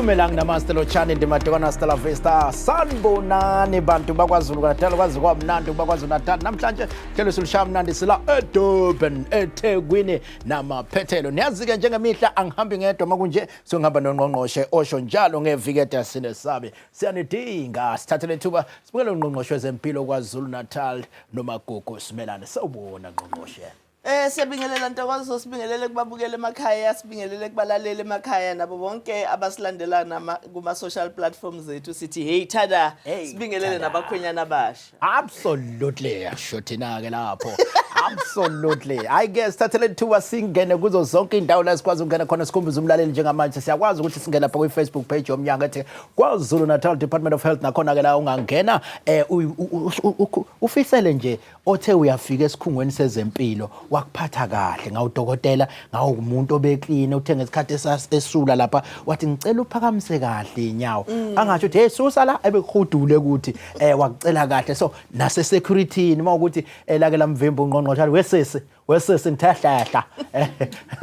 Dumelang, namaste, lotshani, ndimadokana, hasta vista. Sanibonani bantu bakwaZulu Natal, kwazi kwamnandi bakwaZulu Natal. Namhlanje hlelo silushaya mnandi sila eDurban, eThekwini namaphethelo. Niyazi-ke njengemihla angihambi ngedwa makunje, songihamba nongqongqoshe osho njalo ngeviki edasine sabe. Siyanidinga, sithathe lethuba sibukele ungqongqoshe wezempilo kwaZulu Natal noMagugu Simelane. Sawubona ngqongqoshe. Siyabingelela Ntokozo, sibingelele kubabukeli emakhaya, sibingelele kubalaleli emakhaya nabo bonke abasilandela nama kuma social platforms zethu sithi hey tada, Hey, sibingelele tada. nabakhwenyana abasha. Absolutely, yasho thina-ke lapho. Absolutely. Hayi ke sithathele ithuba singene kuzo zonke indawo la sikwazi ukungena khona sikhumbuze umlaleli njengamanje siyakwazi ukuthi singene lapha kwi-Facebook page yomnyango ethi KwaZulu Natal Department of Health nakhona ke la ungangena ufisele nje othe uyafika esikhungweni sezempilo wakuphatha kahle ngawudokotela ngawumuntu obeklina uthe ngesikhathi esula lapha wathi ngicela uphakamise kahle inyawo angasho ukuthi hey susa la ebekuhudule ukuthi wakucela kahle so nase security uma ukuthi elake lamvimba ungqongqoshe athi wesesi wesesi ngithahlahla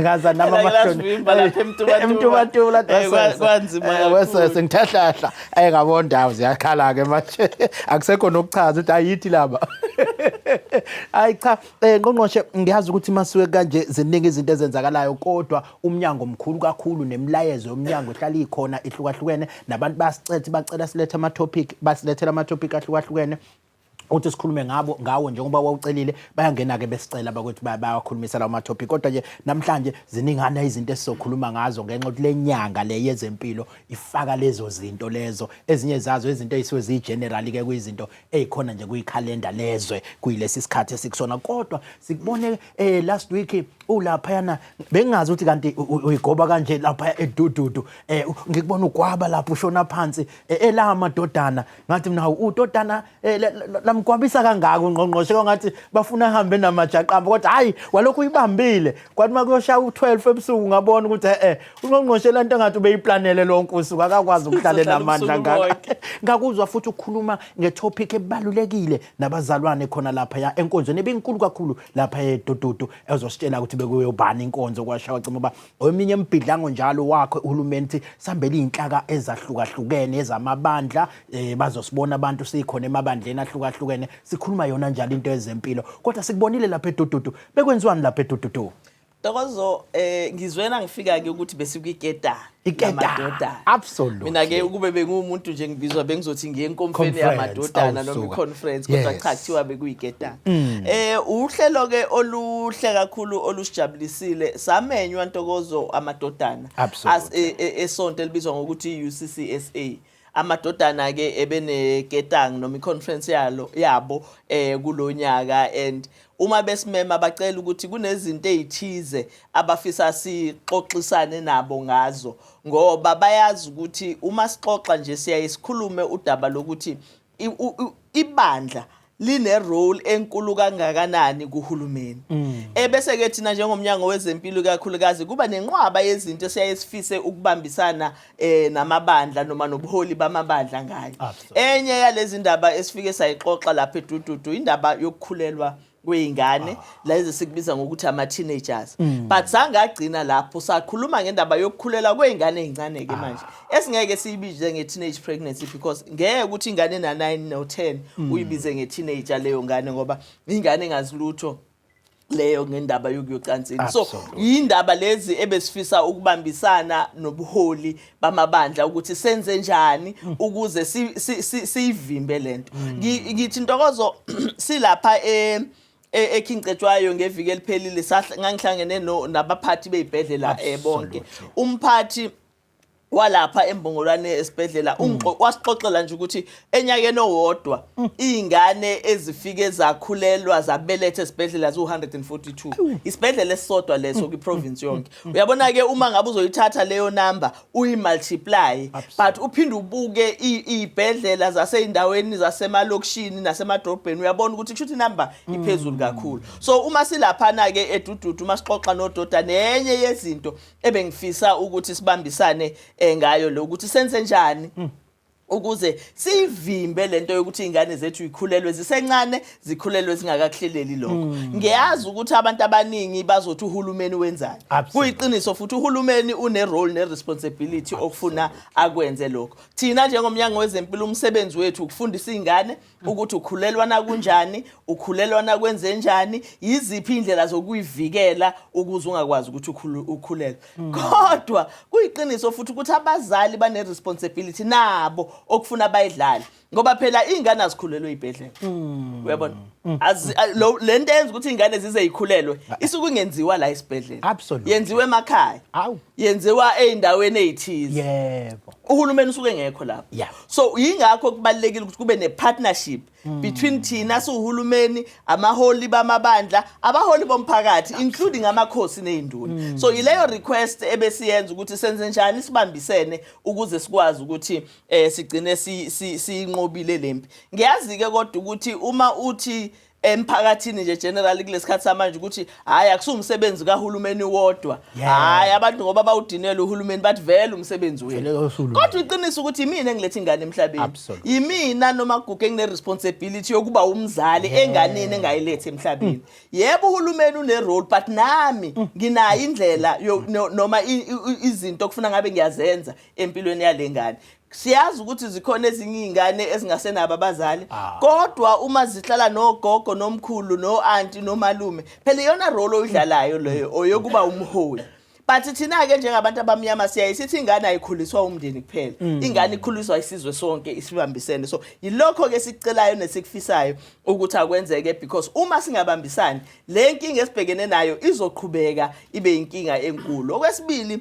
ngaza nama Elake lasivimba lapha eMtubatuba. eMtubatuba Kwanzima kakhulu. Wesesi ngithahlahla ngabona ndawo ziyakhala ke manje akusekho nokuchaza ukuthi ayithi laba hayi cha ngqongqoshe ngiyazi ukuthi masuke kanje ziningi izinto ezenzakalayo kodwa umnyango mkhulu kakhulu nemilayezo yomnyango ihlala ikhona ihlukahlukene nabantu bayasicela bacela silethe ama topic basilethela ama topic ahlukahlukene ukuthi sikhulume ngabo ngawo njengoba wawucelile bayangena-ke besicela bakuthi bayawakhulumisa lawo ma-topic kodwa nje namhlanje ziningana izinto esizokhuluma ngazo ngenxa yokuthi le nyanga le yezempilo ifaka lezo zinto lezo ezinye zazo izinto ey'suke ziyi-general-ke kuyizinto ey'khona nje kuyikhalenda lezwe kuyilesi sikhathi esikusona kodwa sikubone last week ulaphayana bengingazi ukuthi kanti uyigoba kanje lapha edududu ngikubona ugwaba lapho ushona phansi ela amadodana ngathi mina hawu udodana lamgwabisa kangaka ungqongqoshe ngathi bafuna ahambe namajaqamba kodwa hayi walokhu uyibambile kwathi uma kuyoshaya u-12 ebusuku ngabona ukuthi ungqongqoshe lento engathi ubeyiplanele lonke usuku akakwazi ukuhlala Uzohlala enamandla ubusuku ngaka bonke. Ngakuzwa futhi ukukhuluma ngetopic ebalulekile nabazalwane khona lapha ya enkonzweni ebinkulu kakhulu lapha eDududu ezositshela ukuthi bekuyobani inkonzo kwashawa cima uba eminye imibhidlango njalo wakho uhulumeni ukuthi sambele iy'nhlaka ezahlukahlukene ezamabandla bazosibona abantu sikhona emabandleni ahlukahlukene sikhuluma yona njalo into ezempilo kodwa sikubonile lapha eDududu bekwenziwani lapha eDududu. Ntokozo ngizwena ngifika ke ukuthi besikwiketa Iketa. yamadodana. Absolutely. Mina ke ukube bengumuntu nje ngibizwa bengizothi ngiye enkomfeni Conference, yamadodana noma awusuka. i-conference kodwa cha kuthiwa bekuyiketana. Uhlelo ke oluhle kakhulu olusijabulisile samenywa Ntokozo amadodana esonto elibizwa ngokuthi i-UCCSA. Amadodana ke ebeneketang noma i-conference yalo yabo kulonyaka and uma besimema bacela ukuthi kunezinto ezithize abafisa sixoxisane nabo ngazo ngoba bayazi ukuthi uma sixoxa nje siyaye sikhulume udaba lokuthi ibandla line role enkulu kangakanani kuhulumeni. Ebese ke thina njengomnyango wezempilo kakhulukazi kuba nenqwaba yezinto esiyaye sifise ukubambisana namabandla noma nobuholi bamabandla ngayo. Enye yalezi ndaba esifike sayixoxa lapha eDududu indaba yokukhulelwa kwey'ngane lezi sikubiza ngokuthi ama-teenagers but sangagcina lapho sakhuluma ngendaba yokukhulelwa kwey'ngane ey'ncane-ke manje esingeke siyibize nge-teenage pregnancy because ngeke ukuthi ingane ena-9 no-10 uyibize nge-teenager leyo ngane ngoba ingane engazi lutho leyo ngendaba yokuyocansini. So yindaba lezi ebesifisa ukubambisana nobuholi bamabandla ukuthi senze njani ukuze siyivimbe lento. Ngithi Ntokozo silapha eKing Cetshwayo ngeviki eliphelile ngangihlangene nabaphathi bey'bhedlela bonke. Umphathi walapha eMbongolwane esibhedlela wasixoxela nje ukuthi enyakeni owodwa iy'ngane ezifike zakhulelwa zabeletha esibhedlela ziwu-142 isibhedlela esisodwa leso kwi-province yonke. Uyabona-ke uma ngabe uzoyithatha leyo number uyi-multiply but uphinde ubuke iy'bhedlela zasey'ndaweni zasemalokishini nasemadolobheni uyabona ukuthi kusho ukuthi inumber iphezulu kakhulu. So uma silaphana-ke eDududu uma sixoxa nododa nenye yezinto ebengifisa ukuthi sibambisane ngayo lo ukuthi senze njani. Ukuze sivimbe lento yokuthi ingane zethu ikhulelwe zisencane, zikhulelwe zingakakuhleleli lokho. Ngiyazi ukuthi abantu abaningi bazothi uhulumeni wenzani. Kuyiqiniso futhi, uhulumeni une role ne responsibility okufuna akwenze lokho. Thina njengomnyango wezempilo, umsebenzi wethu ukufundisa izingane ukuthi ukhulelwa na kunjani, ukhulelwa na kwenze njani, yiziphi indlela zokuyivikela ukuze ungakwazi ukuthi ukhulelwe. Kodwa kuyiqiniso futhi ukuthi abazali bane responsibility nabo okufuna bayidlale, ngoba phela izingane azikhulelwe ibhedlela. Uyabona, lento yenza ukuthi izingane zize yikhulelwe isuke ingenziwa la esibhedlela. Yenziwe emakhaya, yenziwa ey'ndaweni ey'thize. Uhulumeni usuke engekho lapho. So yingakho kubalulekile ukuthi kube ne-partnership between thina siwuhulumeni, amaholi bamabandla, abaholi bomphakathi, including amakhosi ney'nduna. So yileyo request ebesiyenza ukuthi senze njani sibambisene ukuze sikwazi ukuthi sigcine siyinqobile lempi. Ngiyazi-ke kodwa ukuthi uma uthi emphakathini nje generally kulesikhathi samanje ukuthi hayi, akusiwumsebenzi kahulumeni wodwa, hayi, abantu ngoba bawudinela uhulumeni, bathi vele umsebenzi wenu. Vele uhulumeni. Kodwa iqiniso ukuthi imina engiletha ingane emhlabeni. Yimina noma gugu engine responsibility yokuba umzali enganeni engayiletha emhlabeni. Yebo, uhulumeni une role, but nami nginayo indlela noma izinto okufuna ngabe ngiyazenza empilweni yalengane. Siyazi ukuthi zikhona ezinye izingane ezingasenabo abazali, kodwa uma zihlala nogogo nomkhulu no-anti nomalume, phela iyona role oyidlalayo leyo oyokuba umholi. But thina-ke njengabantu abamnyama siyaye sithi ingane ayikhuliswa umndeni kuphela, ingane ikhuliswa isizwe sonke isibambisene. So yilokho-ke sikucelayo nesikufisayo ukuthi akwenzeke, because uma singabambisani, le nkinga esibhekene nayo izoqhubeka ibe inkinga enkulu. Okwesibili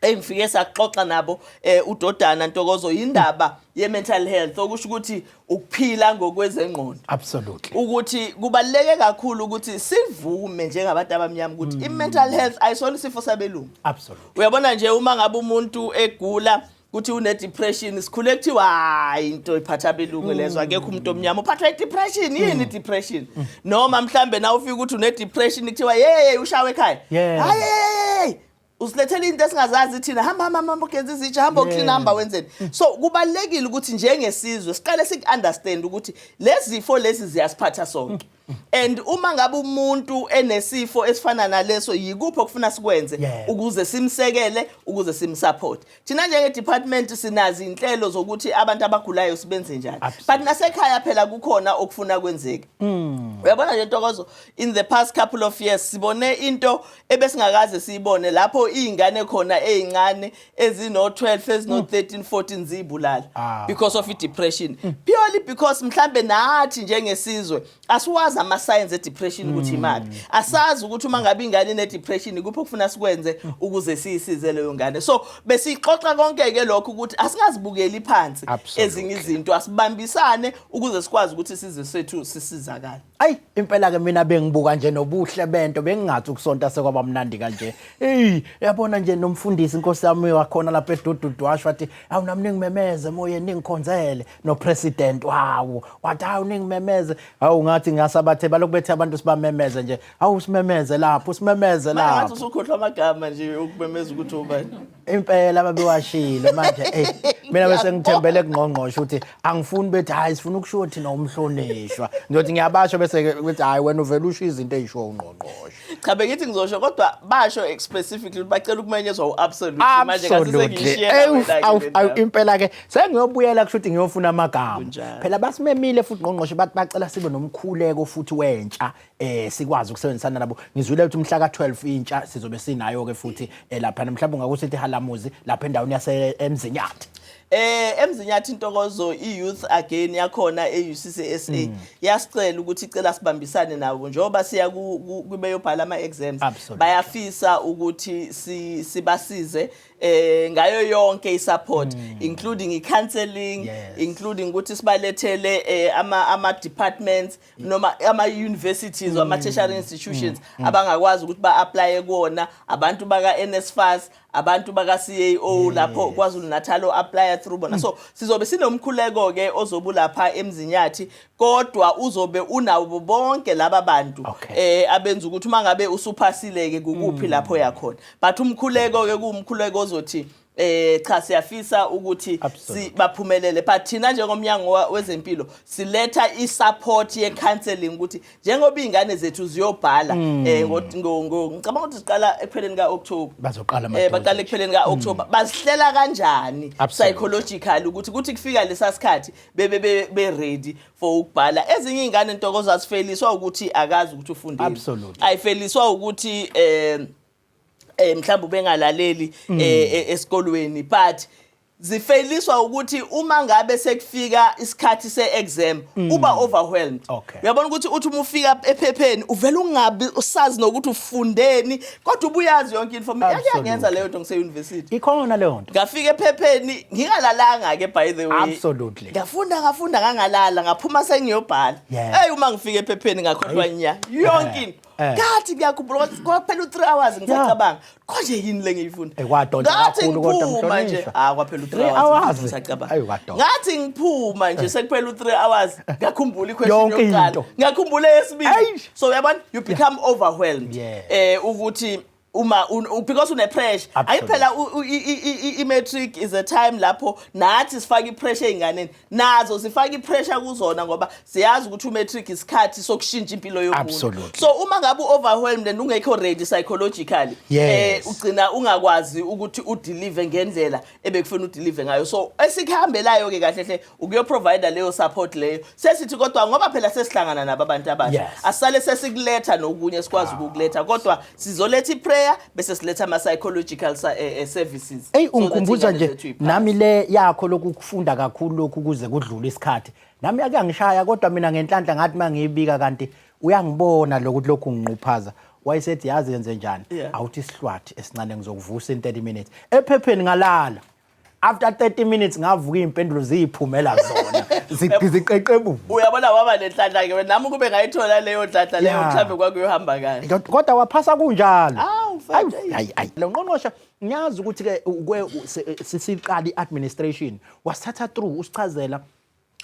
engifike saxoxa nabo udodana Ntokozo, indaba ye mental health, okusho ukuthi ukuphila ngokwezengqondo. Ukuthi kubaluleke kakhulu ukuthi sivume njengabantu abamnyama ukuthi i-mental health ayisona isifo sabelungu. Uyabona nje, uma ngabe umuntu egula kuthi une-depression, sikhule kuthiwa hayi, into iphatha abelungu lezo, akekho umuntu omnyama uphathwa i-depression. Yini i-depression? Noma mhlambe na ufika ukuthi une-depression, kuthiwa yey, ushawe ekhaya, hayi, hey, usilethela into esingazazi thina, hamba, hamba, hamba ugenza izitsha, hamba uclean, hamba wenzeni. So kubalulekile ukuthi njengesizwe siqale siku-understand ukuthi lezi zifo lezi ziyasiphatha sonke, and uma ngabe umuntu enesifo esifana naleso, yikuphi okufuna sikwenze ukuze simsekele, ukuze simsupport. Thina njenge-department sinazo inhlelo zokuthi abantu abagulayo sibenze njani, but nasekhaya phela kukhona okufuna kwenzeke. Uyabona nje Ntokozo, in the past couple of years sibone into ebesingakaze siyibone lapho iy'ngane khona ey'ncane ezino-12, ezino-13, 14 ziyibulala because of i-depression, purely because mhlambe nathi njengesizwe asiwazi ama-signs e-depression ukuthi imaphi, asazi ukuthi uma ngabe ingane ine-depression ikuphi okufuna sikwenze ukuze siyisize leyo ngane. So besixoxa konke-ke lokho ukuthi asingazibukeli phansi ezinye izinto, asibambisane ukuze sikwazi ukuthi isizwe sethu sisizakale. Ayi, impela ke mina bengibuka nje nobuhle bento, bengingathi ukusonta sekwaba mnandi kanje. Hey, yabona nje nomfundisi, inkosi yami, wakhona lapha eDududu washo wathi, "Awu nami ningimemeze emoyeni, ningikhonzele." No president wawo wathi, "Awu ningimemeze." Awu, ngathi ngasabathe balokhu bethe abantu sibamemeze nje. Awu, simemeze lapho, simemeze Manje ngathi lapho. usukhohlwa amagama nje ukumemeza ukuthi ubani. Impela babewashilo manje. Ey, mina bese ngithembele kungqongqoshe ukuthi angifuni bethi hayi, sifuna ukushiwo thina umhlonishwa. Ngiyothi ngiyabasho bese ke bethi hayi, wena uvela usho izinto ey'shiwo ungqongqoshe. Cha, bengithi ngizosho, kodwa basho specifically ukuthi bacela ukumenyezwa u-absolutely. Manje ngase sengiyishiyela wena-ke le ndaba. Impela ke sengiyobuyela kusho ukuthi ngiyofuna amagama. Kunjalo. Phela basimemile futhi ngqongqoshe, bathi bacela sibe nomkhuleko futhi wentsha, sikwazi ukusebenzisana nabo. Ngizwile ukuthi umhla ka-12 intsha sizobe sinayo ke futhi lapha, mhlawumbe ungakusithi halamuzi lapha endaweni yase eMzinyathi. EMzinyathi Intokozo, i-youth again yakhona e-UCCSA yasicela ukuthi icela sibambisane nabo njengoba siya kubeyobhala ama-exams. Bayafisa ukuthi sibasize ngayo yonke i-support, including i-counseling, including ukuthi sibalethele ama departments noma ama universities or ama tertiary institutions abangakwazi ukuthi ba-apply kuwona, abantu baka NSFAS, abantu baka CAO lapho KwaZulu Natal o-apply through bona. So sizobe sinomkhuleko ke ozobu lapha eMzinyathi, kodwa uzobe unawo bonke laba bantu abenza ukuthi uma ngabe usuphasile ke kukuphi lapho yakhona. But umkhuleko ke kuwumkhuleko ozothi Cha, siyafisa ukuthi baphumelele, but thina njengomnyango wezempilo siletha i-support ye-counseling ukuthi njengoba iy'ngane zethu ziyobhala, ngicabanga ukuthi ziqala ekupheleni ka-October. Bazoqala maduze. Baqala ekupheleni ka-October. Bazihlela kanjani psychologically ukuthi kuthi kufika lesa sikhathi bebe be ready for ukubhala? Ezinye iy'ngane, Ntokozo, azifeliswa ukuthi akazi ukuthi ufundeni. Ayifeliswa ukuthi mhlawumbe ubengalaleli esikolweni, but zifeliswa ukuthi uma ngabe sekufika isikhathi se-exam uba overwhelmed. Uyabona ukuthi uthi uma ufika ephepheni uvela ungabi usazi nokuthi ufundeni, kodwa ubuyazi yonke information. Yake yangenza leyo nto ngise-university. Ikhona leyo nto. Ngafika ephepheni ngingalalanga ke, by the way. Ngafunda, ngafunda, ngangalala, ngaphuma sengiyobhala. Hey, uma ngifika ephepheni ngakhohlwa nya yonke into. Ngathi ngiyakhumbula ukuthi kwaphela u-3 hours ngisacabanga konje yini le ngiyifunda. Kwadonsa Ngathi kakhulu kodwa, ngiphuma nje mhlonishwa. Ah, kwaphela u-3 3 hours hours? ngisacabanga. Ayi, kwadonsa. Ngathi ngiphuma nje sekuphela u-3 hours, ngakhumbula i-question Yonke yokuqala, into. ngakhumbula eyesibili. Eish. So uyabona, you become overwhelmed ukuthi uma because une pressure. Ayiphela i-matric is a time lapho nathi sifaka i-pressure ey'nganeni, nazo sifaka i-pressure kuzona, ngoba siyazi ukuthi u-matric isikhathi sokushintsha impilo yomuntu. So uma ngabe u-overwhelmed and ungekho ready psychologically, ugcina ungakwazi ukuthi u-deliver ngendlela ebekufuna u-deliver ngayo. So esikuhambelayo ke kahle hle ukuyo-provide leyo support leyo. Sesithi kodwa ngoba phela sesihlangana nabo abantu abasha, asale sesikuletha nokunye sikwazi ukukuletha, kodwa sizoletha i-prayer bese siletha ama-psychological services Ey, so that ungikhumbuza iy'ngane nje zethu yiphase. Nami le yakho lokufunda kakhulu lokhu kuze kudlule isikhathi, nami yake yangishaya, kodwa mina ngenhlanhla ngathi mangiyibika kanti uyangibona lokuthi lokhu nginquphaza, wayesethi, "Yazi yenze njani? Awuthi isihlwathi esincane, ngizokuvusa in 30 minutes." Ephepheni ngalala, after 30 minutes ngavuka, iy'mpendulo ziyiphumela zona, ziqeqebuka. Uyabona, waba nenhlanhla ke wena. Nami kube ngayithola leyo nhlanhla leyo, mhlawumbe kwakuyohamba kahle. Kodwa waphasa kunjalo. Awu, Ayi, mfethu, ayi, ayi. Lo ngqongqoshe, ngiyazi ukuthi ke siqala i-administration, wasithatha through, usichazela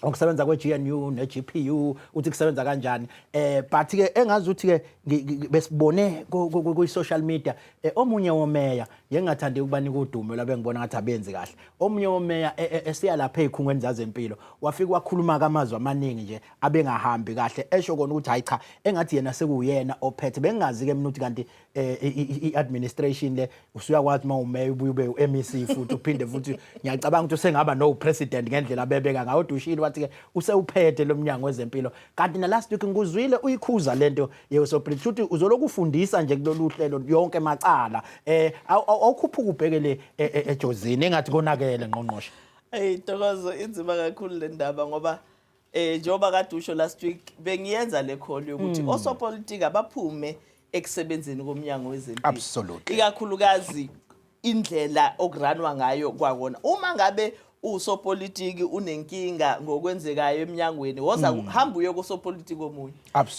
ukusebenza kwe-GNU ne-GPU, uthi kusebenza kanjani, but ke engazi ukuthi ke besibone kwi-social media, omunye womeya, ngingathandi ukubanika udumo labe ngibona ngathi abenzi kahle, omunye womeya esiya lapha ezikhungweni zazempilo, wafika wakhuluma kamazwi amaningi nje abengahambi kahle, esho kona ukuthi hayi cha, engathi yena sekuyena ophethe. Bengingazi ke mina ukuthi kanti i-administration le usuyakwazi uma umeya ubuye ube u-MEC futhi uphinde futhi. Ngiyacabanga ukuthi usengaba no president ngendlela abebeka ngayo, kodwa ushilo wathi ke usewuphethe lo mnyango wezempilo. Kanti na last week ngikuzwile uyikhuza lento yesopolitiki, ukuthi uzoloku ufundisa nje kulolu hlelo yonke macala, awukhuphuka ubheke le eJozini, engathi konakele, ngqongqoshe. Hey Ntokozo, inzima kakhulu le ndaba ngoba njengoba kade usho last week bengiyenza le call yokuthi osopolitiki abaphume ekusebenzeni komnyango wezempilo. Ikakhulukazi indlela oku-run-wa ngayo kwakona. Uma ngabe usopolitiki unenkinga ngokwenzekayo eminyangweni, woza hamba uye kusopolitiki omunye.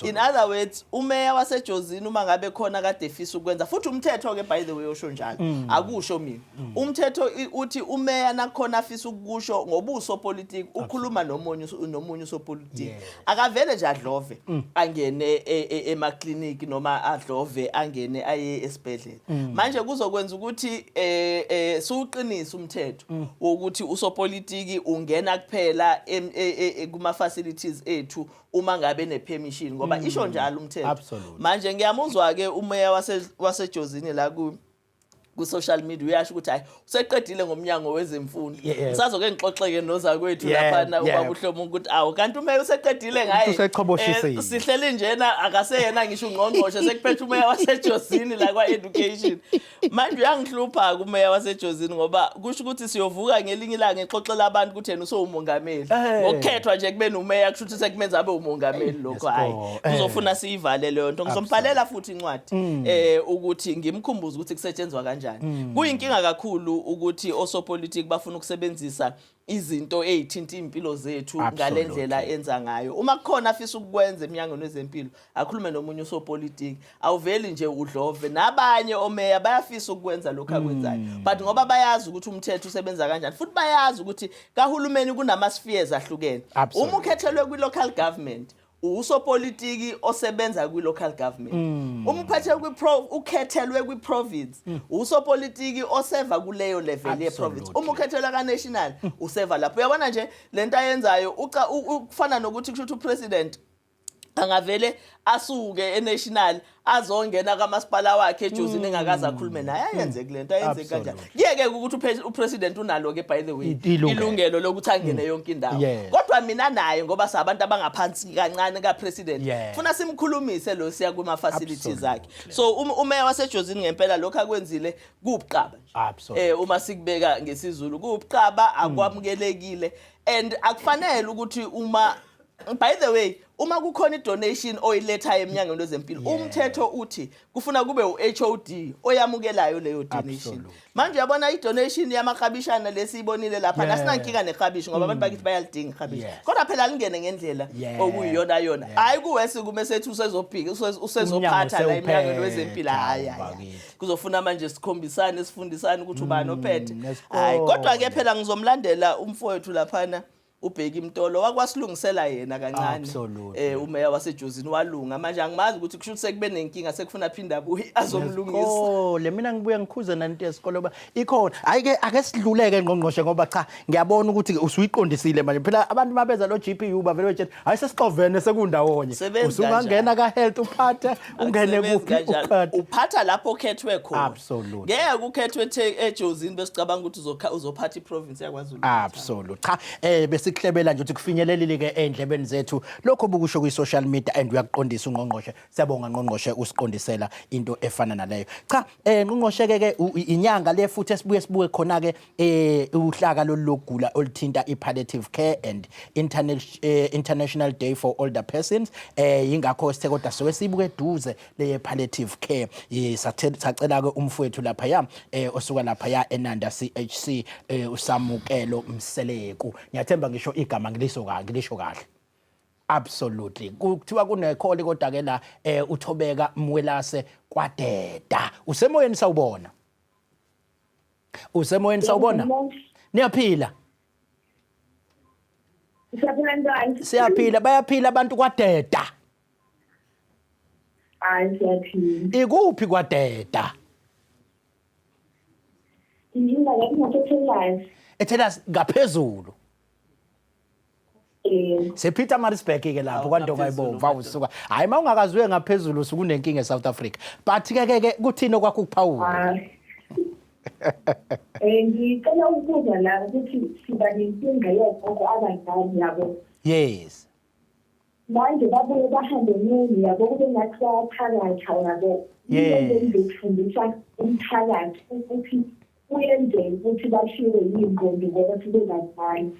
In other words, umeya waseJozini uma ngabe khona kade efisa ukwenza, futhi umthetho ke, by the way, osho njalo, akusho mina, umthetho uthi umeya nakhona afisa ukusho ngobusopolitiki ukhuluma nomunye usopolitiki. Akavele nje adlove angene emakliniki noma adlove angene aye esibhedlela. Manje kuzokwenza ukuthi suqinisa umthetho wokuthi usopolitiki ungena kuphela kuma facilities ethu uma ngabe ne-permission, ngoba isho njalo umthetho. Manje ngiyamuzwa ke umeya waseJozini la ku social media, uyasho ukuthi hayi, useqedile ngomnyango wezemfundo. Ngisazoke ngixoxeke nozakwethu laphana, ubaba uHlomo, ukuthi awu, kanti umeya useqedile ngaye. Usechoboshisile. Sihleli njena, akaseyena ngisho ungqongqoshe, sekuphethe umeya waseJozini la kwa-education. Manje uyangihlupha umeya waseJozini ngoba kusho ukuthi siyovuka ngelinye ilanga exoxela abantu ukuthi yena usewumongameli. Ngokukhethwa nje kube nomeya kusho ukuthi sekumenza abe umongameli lokho. Hayi, kuzofuna siyivale leyo nto. Ngizombhalela futhi incwadi ukuthi ngimkhumbuze ukuthi kusetshenzwa kanjani. Kuyinkinga kakhulu ukuthi osopolitiki bafuna ukusebenzisa izinto ezithinta impilo zethu ngale ndlela enza ngayo. Uma kukhona afisa ukukwenza eminyangweni wezempilo, akhulume nomunye usopolitiki, awuveli nje udlove. Nabanye omeya bayafisa ukwenza lokhu akwenzayo, but ngoba bayazi ukuthi umthetho usebenza kanjani, futhi bayazi ukuthi kahulumeni kunama spheres ahlukene. Uma ukhethelwe kwi-local government, Usopolitiki osebenza kwi-local government. Uma uphethe kwi-pro, ukhethelwe kwi-province, usopolitiki oseva kuleyo level ye-province. Uma ukhethelwe ka-national, useva lapho. Uyabona nje lento ayenzayo, kufana nokuthi kusho ukuthi upresident angavele asuke enational azongena kamasipala wakhe eJozini engakaze akhulume naye. Ayenzeki lento, ayenzeki kanjani. Kuyeke ukuthi upresident unalo ke, by the way, ilungelo lokuthi angene yonke indawo. Kodwa mina naye, ngoba sabantu abangaphansi kancane kapresident, funa simkhulumise lo, siya kuma facilities akhe. So umeya waseJozini ngempela lokho akwenzile kubuqaba nje. Uma sikubeka ngesiZulu, kubuqaba, akwamukelekile and akufanele ukuthi uma, by the way, uma kukhona i-donation oyilethayo eminyangweni wezempilo, umthetho uthi kufuna kube u-HOD oyamukelayo leyo donation. Manje uyabona i-donation yamakrabishana lesiyibonile lapha, asinankinga nekrabishi ngoba abantu bakithi bayalidinga ikrabishi, kodwa phela lingene ngendlela okuyiyona yona, hayi kuwesi kume sethi usezobhika, usezophatha la eminyangweni wezempilo. Hayi, hayi. Bakithi. Kuzofuna manje sikhombisane, sifundisane ukuthi ubani ophethe. Nesikole. Hayi, kodwa ke phela ngizomlandela umfowethu laphana, uBheki Mtolo, wakwasilungisela yena kancane. Umeya waseJozini walunga. Manje angimazi ukuthi kusho ukuthi sekube nenkinga, sekufuna aphinda abuye azomlungisa. Nesikole, mina ngibuye ngikhuze nanto yesikole uba ikhona. Hayi ke, ake sidluleke, ngqongqoshe, ngoba cha, ngiyabona ukuthi usuyiqondisile manje. Phela abantu mabeza lo GPU bavele betshela, hayi, sesixovene, sekundawonye. Sebenzi. Usungangena ka health uphathe, ungene Akusebenzi kuphi kanjalo. uphathe. Uphatha lapho okhethwe khona. Ngeke ukhethwe eJozini besicabanga ukuthi uzophatha iprovince yaKwaZulu. Absolute. Cha, besikuhlebela nje ukuthi kufinyelelile ke endlebeni zethu lokho bukusho kwi social media and uyakuqondisa ungqongqoshe. Siyabonga, ngqongqoshe, usiqondisela into efana naleyo. Cha, ngqongqoshe, ke inyanga le futhi esibuye sibuke khona ke uhlaka lolu lokugula oluthinta i-palliative care and International Day for Older Persons. Yingakho sithe kodwa soke sibuke eduze le palliative care. Sacela ke umfowethu lapha ya osuka lapha ya eNanda CHC, uSamukelo Mseleku. Ngiyathemba ngisho igama ngiliso kahle, ngilisho kahle. Absolutely. Kuthiwa kunekholi kodwa ke la, uThobeka Mwelase kwaDeda. Usemoyeni, sawubona. Usemoyeni, sawubona. Niyaphila? Siyaphila, njani? Siyaphila, bayaphila abantu kwaDeda. Hayi, siyaphila. Ikuphi kwaDeda? Ngila lapho ngaseTellas. eTellas ngaphezulu. Eh. SePietermaritzburg ke lapho Awu, kwaNtonga ngaphezulu, ibomvu awusuka. Hayi, mawungakaziwe ngaphezulu usukunenkinga eSouth Africa. But ke kuthini okwakho ukuphawula? Hayi. Ngicela ukubuza la ukuthi siba nenkinga yogogo abadala, yabo. Manje babuye bahambe nini, yabo, kube ngathi bayaphakatha, yabo. Ngizofundisa umphakathi ukuthi kuyenzeka ukuthi bashiwe yingqondo ngoba sebebadala.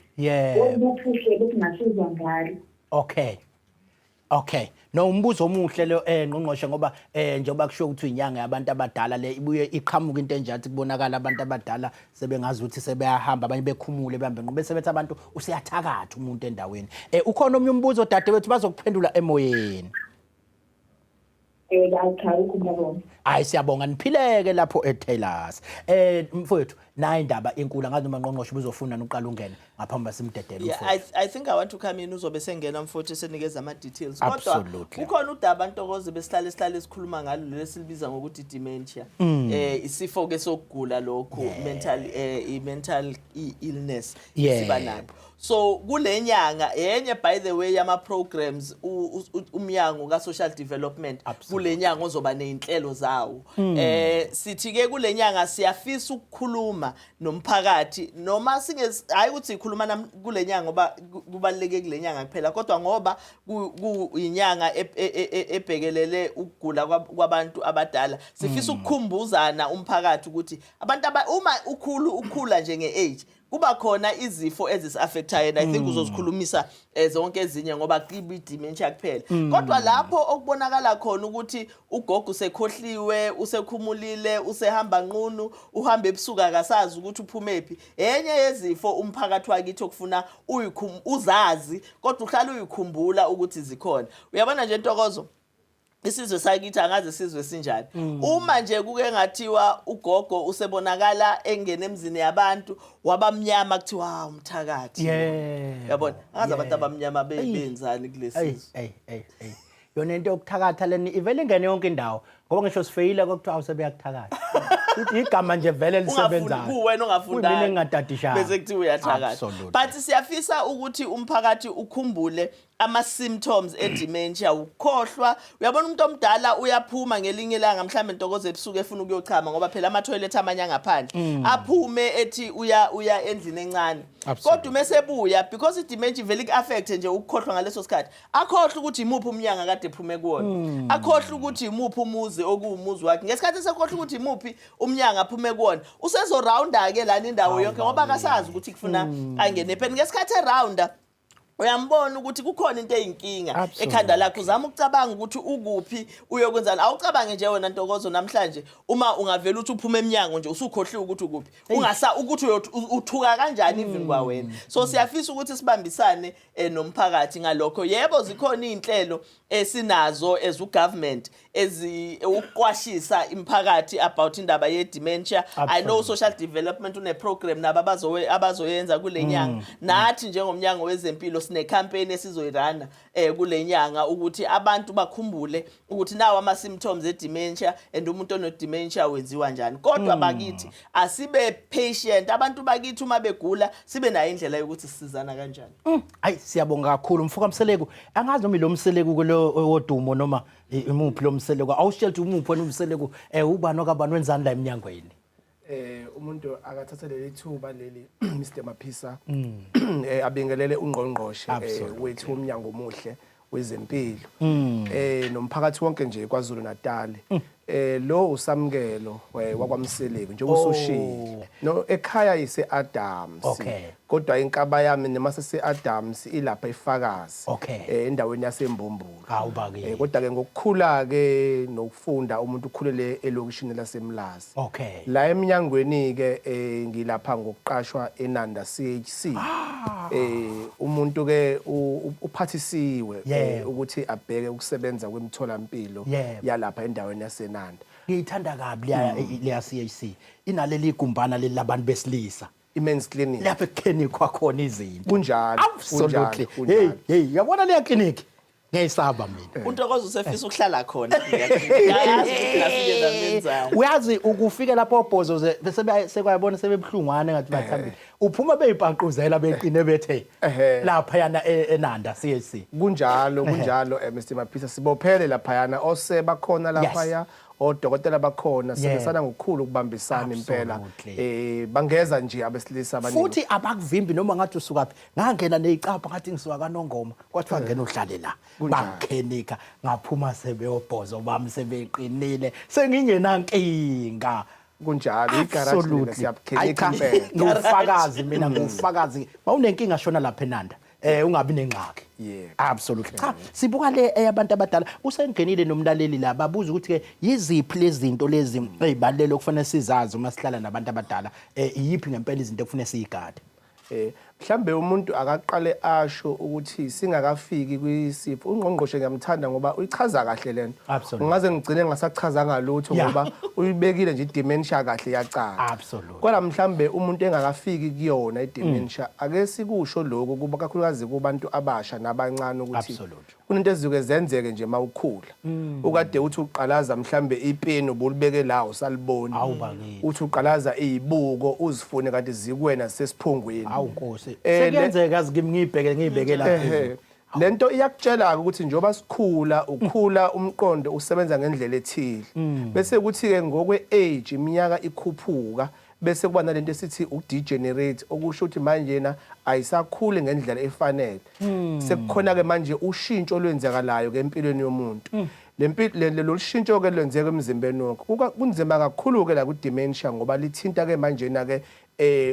Oluphi uhlelo esingasizwa ngalo? Okay. No, umbuzo omuhle lo, ngqongqoshe, ngoba njengoba kusho ukuthi inyanga yabantu abadala le, ibuye iqhamuka into enjathi kubonakala abantu abadala sebengazi ukuthi sebeyahamba, abanye bekhumule, behambe nqo, bese bethi abantu useyathakatha umuntu endaweni. Ukhona omnye umbuzo, dadewethu? Bazokuphendula emoyeni. Cha, ngiyabonga. Hayi, siyabonga, niphileke lapho eTaylors. Mfowethu, nayi indaba inkulu, angazi noma, ngqongqoshe, ubuzofuna uqala ungene ngaphambi basimdedele Yeah, I, umfowethu. I think I want to come in, uzobe sengena mfowethu esenikeza ama details. Kodwa kukhona udaba, Ntokozo, besihlale sihlale sikhuluma ngalo, lesilibiza ngokuthi dementia. Isifo ke sokugula lokho, mental i mental illness siba nabo. So kule nyanga yenye, by the way, yama programs umnyango ka social development kule nyanga ozoba nezinhlelo zawo. Sithi ke kule nyanga siyafisa ukukhuluma nomphakathi, noma singe hayi ukuthi sikhuluma kule nyanga ngoba kubaluleke kule nyanga kuphela, kodwa ngoba kuyinyanga ebhekelele ukugula kwabantu abadala, sifisa ukukhumbuzana umphakathi ukuthi abantu uma ukhulu ukhula nje nge-age, kuba khona izifo ezisi-affectayo, and I think uzozikhulumisa zonke ezinye ngoba kibi dementia kuphela, kodwa lapho okubonakala khona ukuthi ugogo usekhohliwe, usekhumulile, usehamba nqunu, uhamba ebusuku, akasazi ukuthi uphumephi, enye yezifo umphakathi wakithi okufuna uzazi kodwa uhlala uyikhumbula ukuthi zikhona. Uyabona nje, Ntokozo, Isizwe sakithi angaze sizwe sinjani. Uma nje kuke ngathiwa ugogo usebonakala engena emzini yabantu wabamnyama, kuthiwa, "Ah, umthakathi." Yabona, angazi abantu abamnyama benzani kulesizwe. Ey ey ey, yona into yokuthakatha leni ivele ingene yonke indawo, ngoba ngisho sifeyile kwakuthiwa awusebeyakuthakatha. Ithi igama nje vele lisebenzayo. Kuwena ongafundanga. Kuyimina engingatadishanga. Bese kuthiwa uyathakatha. But siyafisa ukuthi umphakathi ukhumbule ama-symptoms e-dementia. Ukukhohlwa. Uyabona, umuntu omdala uyaphuma ngelinye ilanga, mhlawumbe, Ntokozo, ebusuku efuna ukuyochama, ngoba phela ama-toilet amanye angaphandle, aphume ethi uya endlini encane. Kodwa uma esebuya, because i-dementia ivele iku-affect nje, ukukhohlwa ngaleso sikhathi, akhohlwe ukuthi imuphi umnyango akade ephume kuwona, akhohlwe ukuthi imuphi umuzi okuwumuzi wakhe. Ngesikhathi esekhohlwa ukuthi imuphi umnyango aphume kuwona, usezorawunda-ke lana indawo yonke, ngoba akasazi ukuthi kufuna angene phela. Ngesikhathi erawunda, uyambona ukuthi kukhona into eyinkinga ekhanda lakhe, uzama ukucabanga ukuthi ukuphi, uyokwenzani. Awucabange nje wena, Ntokozo, namhlanje uma ungavela uthi uphuma emnyango nje usukhohliwe ukuthi ukuphi, ungasa ukuthi uthuka kanjani even kwawena. So siyafisa ukuthi sibambisane nomphakathi ngalokho. Yebo, zikhona iy'nhlelo esinazo as ugovernment ezi ukuqwashisa imiphakathi about indaba ye-dementia. I know social development une-program nabo abazoyenza kule nyanga. Nathi njengomnyango wezempilo sine-campaign esizoyirana kule nyanga ukuthi abantu bakhumbule ukuthi nawo ama-symptoms e-dementia and umuntu ono-dementia wenziwa njani. Kodwa bakithi, asibe patient. Abantu bakithi uma begula, sibe nayo indlela yokuthi sisizana kanjani. Hayi, siyabonga kakhulu, mfoka Mseleku. Angazi noma ilo Mseleku kulo wodumo noma imuphi lo Mseleku. Awusitshela ukuthi umuphi wena uMseleku, ubani okabani, wenzani la eminyangweni? Umuntu akathathe leli thuba leli, Mr Maphisa, abingelele ungqongqoshe wethu womnyango omuhle wezempilo nomphakathi wonke nje kwaZulu Natal. Lo uSamkelo wakwaMseleku njengoba usushilo. No, ekhaya ise Adams. Kodwa inkaba yami noma sese Adams ilapha eFakazi. Endaweni yaseMbumbulu. Hawu bakithi. Kodwa ke ngokukhula ke nokufunda, umuntu ukhulele elokishini laseMlazi. La eminyangweni ke ngilapha ngokuqashwa eNanda CHC. Umuntu ke uphathisiwe ukuthi abheke ukusebenza kwemitholampilo yalapha endaweni yaseNanda. Ngiyithanda kabi leya CHC. Inaleli gumbana leli labantu besilisa. I-men's clinic. Lapho ekukhenikhwa khona izinto. Kunjalo. Absolutely. Kunjalo. Hey hey, yabona leya clinic? Ngiyayisaba mina. UNtokozo usefisa ukuhlala khona. Ngiyazi ukuthi ngafike namenzani. Uyazi, ukufika lapho obhozo bese sekwayabona sebebuhlungwane ngathi bathambile. Uphuma beyipaquzela, beqine bethe lapha yana eNanda CHC. Kunjalo, kunjalo, Mr Maphisa, sibophele laphayana oseba khona laphaya, odokotela bakhona, sebenzisana ngokukhulu ukubambisana impela. Bangeza nje abesilisa abaningi. Futhi abakuvimbi noma ngathi usukaphi. Ngangena nezicapha ngathi ngisuka kaNongoma, kwathiwa ngena uhlale la. Bangikhenika, ngaphuma sebeyobhozo bami sebeqinile, sengingenankinga. Kunjalo, igaraji lena. Hayi Siyabukhenika cha, impela. ngiwufakazi mina, ngiwufakazi. Mawunenkinga, shona lapha eNanda. Ungabi nengxaki. Absolutely. Cha, sibuka le eyabantu abadala. Usengenile nomlaleli la, babuza ukuthi ke yiziphi lezi zinto lezi ezibalulekile okufanele sizazi uma sihlala nabantu abadala. Iyiphi ngempela izinto ekufanele siyigade? Mhlambe umuntu akaqale asho ukuthi singakafiki kwisifo. Ungqongqoshe ngiyamthanda ngoba uyichaza kahle lento. Ungaze ngigcine ngasachazanga lutho ngoba uyibekile nje i-dementia kahle yacaca. Kodwa mhlambe umuntu engakafiki kuyona i-dementia, ake sikusho lokho kuba kakhulukazi kubantu abasha nabancane ukuthi kunento ezizoke zenzeke nje mawukhula. Ukade uthi uqalaza mhlambe ipeni ubulibeke la, usaliboni. Awu bakithi. Uthi uqalaza izibuko uzifune kanti zikuwena sesiphongweni. Awu Nkosi. Sekuyenzeka yazi kimi ngiyibheke ngiyibeke la phezulu. Lento iyakutshela ukuthi njengoba sikhula, ukhula umqondo usebenza ngendlela ethile. Bese kuthi ke ngokwe age iminyaka ikhuphuka, bese kuba nalento esithi ukudegenerate, okusho ukuthi manje na ayisakhuli ngendlela efanele. Sekukhona ke manje ushintsho olwenzakalayo ke empilweni yomuntu. Lempilo lolu shintsho ke lwenzeka emzimbeni wonke. Kunzima kakhulu ke la ku dementia ngoba lithinta ke manje na ke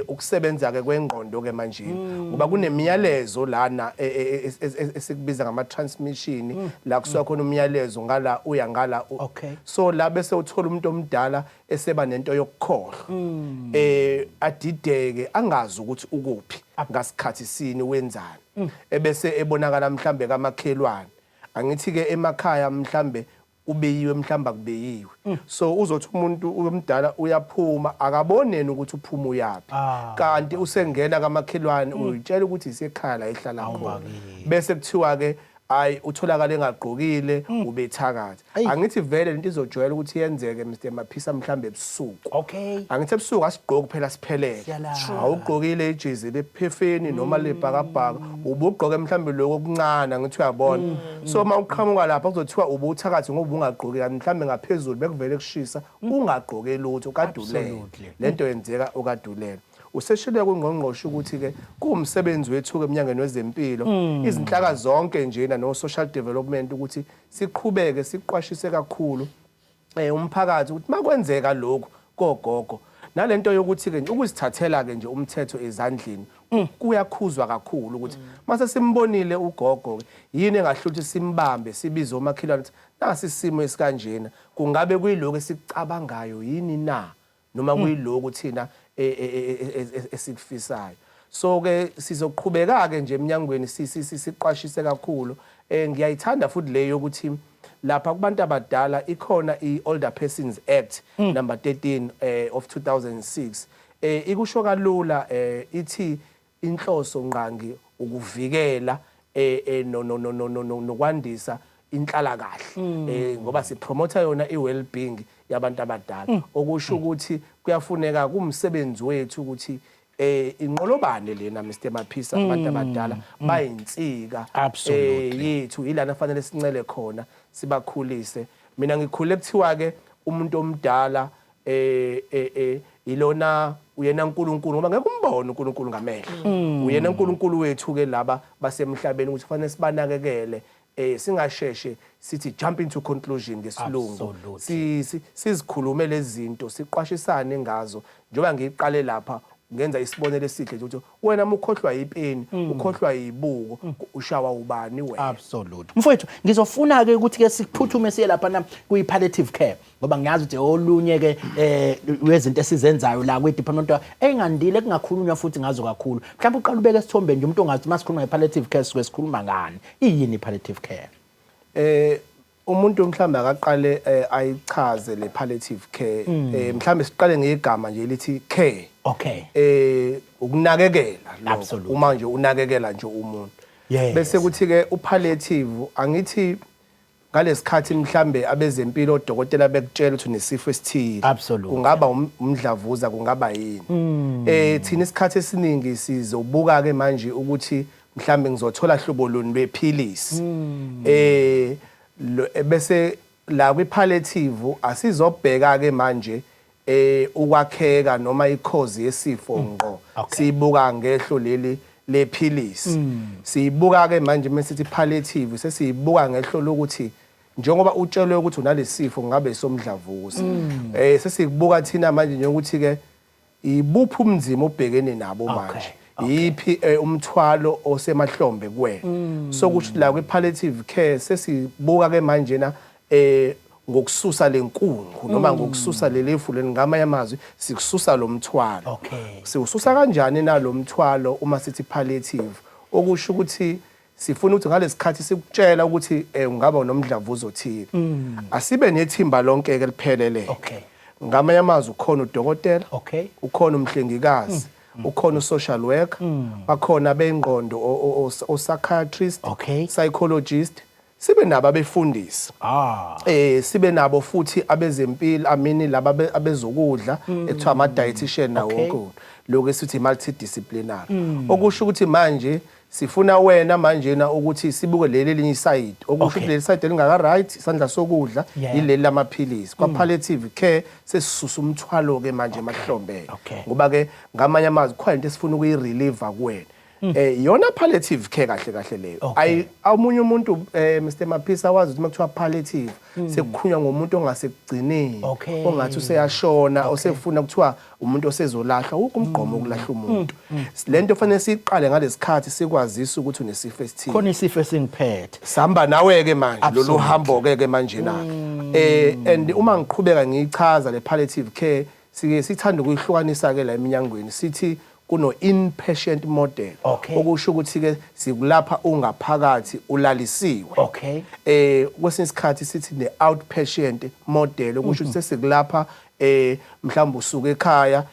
ukusebenza ke kwengqondo ke manje, ngoba kunemiyalezo lana esikubiza ngama transmission, la kusuka khona umyalezo ngala uya ngala. So la bese uthola umuntu omdala eseba nento yokukhohlwa, adideke, angazi ukuthi ukuphi, ngasikhathi sini, wenzani, ebese ebonakala mhlambe kamakhelwane. Angithi ke emakhaya mhlambe Kubiyiwe mhlawumbe akubiyiwe. So uzothi umuntu omdala uyaphuma akaboneni ukuthi uphuma uyaphi. Kanti usengena kamakhelwane uyitshela ukuthi isekhaya la ehlala khona. Bese kuthiwa ke ayi utholakala engagqokile ubethakatha. Angithi vele lento izojwayela ukuthi yenzeke Mr Maphisa mhlambe ebusuku. Angithi ebusuku asigqoki phela siphelele. Awugqokile ijezi lephefeni noma lebhakabhaka, ubugqoke mhlambe lokho okuncane angithi uyabona. So uma uqhamuka lapha kuzothiwa ubuthakathi ngoba ungagqoki kanti mhlambe ngaphezulu bekuvele kushisa ungagqoke lutho ukadulele. Lento yenzeka ukadulele. Useshilo kungqongqoshe ukuthi ke kuwumsebenzi wethu ke eminyangweni wezempilo izinhlaka zonke njena no social development ukuthi siqhubeke siqwashise kakhulu umphakathi ukuthi makwenzeka lokhu kogogo nalento yokuthi ke ukuzithathela ke nje umthetho ezandleni kuyakhuzwa kakhulu ukuthi mase simbonile ugogo ke yini engahlula simbambe sibize omakhelwane ukuthi nasi isimo esikanjena kungabe kuyiloko esikucabangayo yini na noma kuyilokhu thina esikufisayo. So ke sizoqhubeka ke nje eminyangweni siqwashise kakhulu. Ngiyayithanda futhi le yokuthi lapha kubantu abadala ikhona i-Older Persons Act number 13 of 2006. Ikusho kalula ithi inhloso ngqangi ukuvikela nokwandisa inhlalakahle ngoba sipromotha yona i-well-being yabantu abadala, okusho ukuthi kuyafuneka kumsebenzi wethu ukuthi inqolobane lena Mr Maphisa abantu abadala bayinsika yethu, ilana fanele sincele khona sibakhulise. Mina ngikhule kuthiwa ke umuntu omdala ilona uyena uNkulunkulu ngoba ngeke umbone uNkulunkulu ngamehlo. Uyena uNkulunkulu wethu ke laba basemhlabeni ukuthi kufanele sibanakekele, singasheshe sithi jump into conclusion ngesilungu, sizikhulume lezi zinto siqwashisane ngazo. Njengoba ngiqale lapha ngenza isibonelo esihle nje ukuthi wena uma ukhohlwa ipeni ukhohlwa ibuko ushawa ubani wena. Absolute. Mfowethu, ngizofuna ke ukuthi ke siphuthume siye lapha na kwi palliative care ngoba ngiyazi ukuthi olunye ke wezinto esizenzayo la kwi department engandile kungakhulunywa futhi ngazo kakhulu. Mhlawumbe uqala ubeke esithombeni nje umuntu ongazi masikhuluma nge palliative care sisuke sikhuluma ngani. Iyini palliative care? Umuntu mhlambe akaqale ayichaze le palliative care. Mhlambe siqale ngegama nje elithi care. Ukunakekela lokho uma nje unakekela nje umuntu. Bese kuthi ke upalliative angithi ngalesikhathi mhlambe abezempilo odokotela bekutshela ukuthi unesifo esithile. Kungaba umdlavuza kungaba yini. Thina isikhathi esiningi sizobuka ke manje ukuthi mhlambe ngizothola hlobo luni lwephilisi. Bese la kwi palliative asizobheka ke manje ukwakheka noma i-cause yesifo ngqo. Siyibuka ngehlo leli lephilisi. Siyibuka ke manje mesithi palliative sesiyibuka ngehlo lokuthi njengoba utshelwe ukuthi unalesifo ngabe somdlavuza. Sesikubuka thina manje njengokuthi ke ibuphi umnzima obhekene nabo manje. Yiphi umthwalo osemahlombe kuwena. So kusho la kwi palliative care sesibuka ke manje na ngokususa lenkungu noma ngokususa lelifu leli, ngamanye amazwi sikususa lo mthwalo. Siwususa kanjani na lo mthwalo uma sithi palliative? Okusho ukuthi sifuna ukuthi ngalesikhathi sikutshela ukuthi ungaba nomdlavuza othile. Asibe nethimba lonke ke liphelele. Ngamanye amazwi ukhona udokotela, ukhona umhlengikazi, ukhona usocial worker, bakhona abengqondo o psychiatrist, psychologist, sibe nabo abefundisi. Sibe nabo futhi abezempilo, amini laba abezokudla ekuthiwa ama dietitian nawo wonke. Lokho esithi multidisciplinary. Okusho ukuthi manje sifuna wena manje na ukuthi sibuke leli elinye iside, okusho ukuthi leli side elingaka right isandla sokudla yileli lamaphilisi. Kwa palliative care sesisusa umthwalo ke manje emahlombe. Ngoba ke ngamanye amazwi khona into esifuna ukuyirelieve kuwena. Yona palliative care kahle kahle leyo. Ayi omunye umuntu Mr Maphisa wazi ukuthi makuthiwa palliative sekukhulunywa ngomuntu ongasekugcineni, ongathi useyashona, osefuna kuthiwa umuntu osezolahlwa, wonke umgqomo wokulahla umuntu. Lento fanele siyiqale ngalesikhathi sikwazisa ukuthi unesifo esithile. Khona isifo esingiphethe. Sihamba nawe ke manje lolu hambo ke ke manje na. And uma ngiqhubeka ngiyichaza le palliative care sike sithanda ukuyihlukanisa ke la eminyangweni sithi Kuno inpatient model, okusho ukuthi ke sikulapha ungaphakathi ulalisiwe. Kwesinye isikhathi sithi ne outpatient model, okusho ukuthi sesikulapha mhlawumbe usuka ekhaya,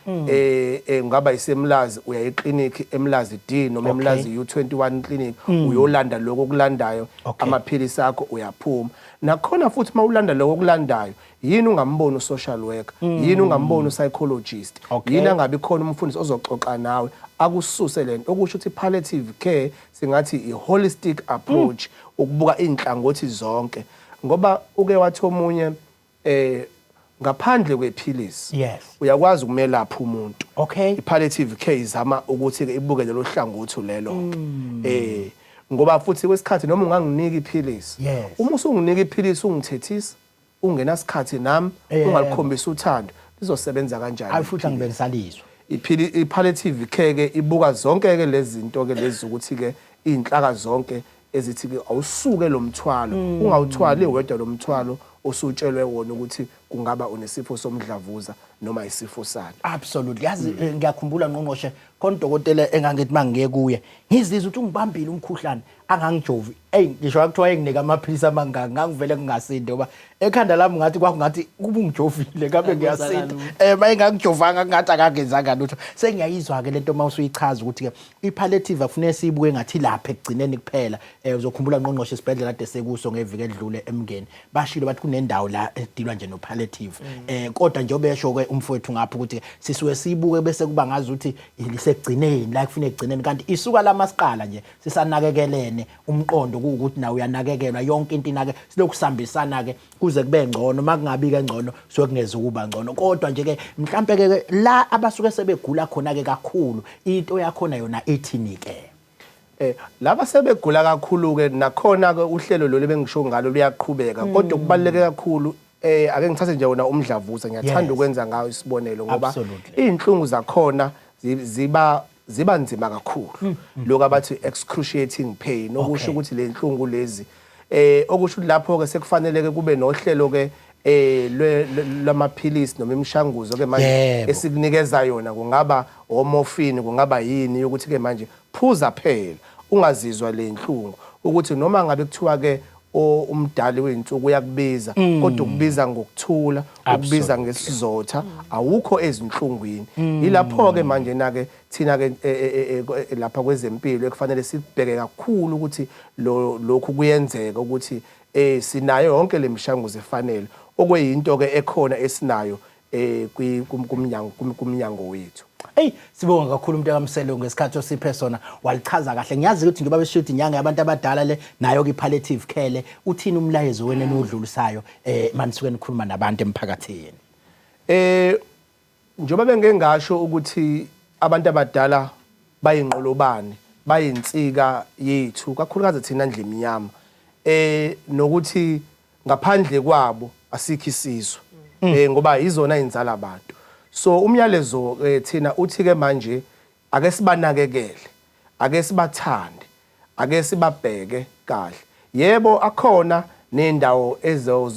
ngaba iseMlazi, uya eclinic eMlazi D noma eMlazi U21 clinic, uyolanda lokho okulandayo, amaphilisi akho, uyaphuma. Nakhona futhi mawulanda lokho okulandayo, yini ungamboni usocial worker? Yini ungamboni upsychologist? Yini angabi khona umfundisi ozoxoxa nawe akususe lento? Okusho ukuthi palliative care singathi i-holistic approach, ukubuka inhlangothi zonke, ngoba uke wathi omunye ngaphandle kwephilisi uyakwazi ukumelapha umuntu. I-palliative care izama ukuthi ke ibuke lelo hlangothi lelo ke, ngoba futhi kwesikhathi noma unganginika iphilisi, uma usunginika iphilisi ungithethisa, ungenasikhathi nami, ungalikhombisa uthando, lizosebenza kanjani? Ayi, futhi angibe ngisalizwa. I-palliative care ke ibuka zonke ke lezi zinto ke lezi, ukuthi ke inhlaka zonke ezithi ke awusuke lo mthwalo, ungawuthwali wedwa lo mthwalo osutshelwe wona ukuthi kungaba unesifo somdlavuza noma isifo sani. Absolutely. Yazi, ngiyakhumbula, ngqongqoshe, khona udokotela engangithi mangiye kuye ngizizwa ukuthi ungibambile umkhuhlane, angangijovi. Eyi, ngisho akuthiwa enginika amaphilisi amangaka, ngangivele ngingasindi, ngoba ekhanda lami ngathi kwakungathi kuba ungijovile ngabe ngiyasinda. Mayengangijovanga ngathi akangenzanga lutho. Sengiyayizwa ke lento mawusuyichaza ukuthi ke i-palliative akufuneka siyibuke ngathi lapha ekugcineni kuphela. Uzokhumbula, ngqongqoshe, isibhedlela kade sekuso ngeviki edlule eMngeni, bashilo bathi kunendawo la edilwa nje no palliative. Kodwa nje obesho ke umfowethu ngapha ukuthi sisuke siyibuke bese kuba ngazi ukuthi isekugcineni la kufuneka ekugcineni, kanti isuka la masiqala nje sisanakekelene, umqondo kuwukuthi nawe uyanakekelwa, yonke into inake, silokhu sihambisana ke kuze kube ngcono. Makungabi ke ngcono, suke kungeze ukuba ngcono. Kodwa nje ke mhlambe ke la abasuke sebegula khona ke kakhulu, into yakhona yona ithini ke? Laba sebegula kakhulu ke, nakhona ke uhlelo lolu bengisho ngalo luyaqhubeka, kodwa kubaluleke kakhulu, ake ngithathe nje wona umdlavuza, ngiyathanda ukwenza ngayo isibonelo ngoba izinhlungu zakhona ziba nzima kakhulu, lokho abathi excruciating pain, okusho ukuthi le nhlungu lezi, okusho ukuthi lapho ke sekufanele ke kube nohlelo ke lwamaphilisi noma imishanguzo ke manje esikunikeza yona, kungaba omorphine, kungaba yini, ukuthi ke manje phuza phela ungazizwa le nhlungu, ukuthi noma ngabe kuthiwa ke umdali wey'nsuku uyakubiza, kodwa ukubiza ngokuthula, ukubiza ngesizotha, awukho ezinhlungwini. Yilapho-ke manje na-ke thina-ke lapha kwezempilo ekufanele sibheke kakhulu ukuthi lokhu kuyenzeka, ukuthi sinayo yonke le mishanguzo efanele, okweyinto-ke ekhona esinayo kumnyango wethu. Hey, sibonga kakhulu umuntu kaMsele ngesikhathi osiphe sona, walichaza kahle. Ngiyazi ukuthi njengoba besho ukuthi inyanga yabantu abadala le, nayo ke palliative care le, uthini umlayezo wena enodlulisayo manisuke nikhuluma nabantu emphakathini? Njengoba bengeke ngasho ukuthi abantu abadala bayinqolobane, bayinsika yethu, kakhulukazi thina ndlu emnyama, nokuthi ngaphandle kwabo asikho isizwe, ngoba izona inzala abantu. So umyalezo thina uthi ke manje ake sibanakekele, ake sibathande, ake sibabheke kahle. Yebo, akhona nendawo ezo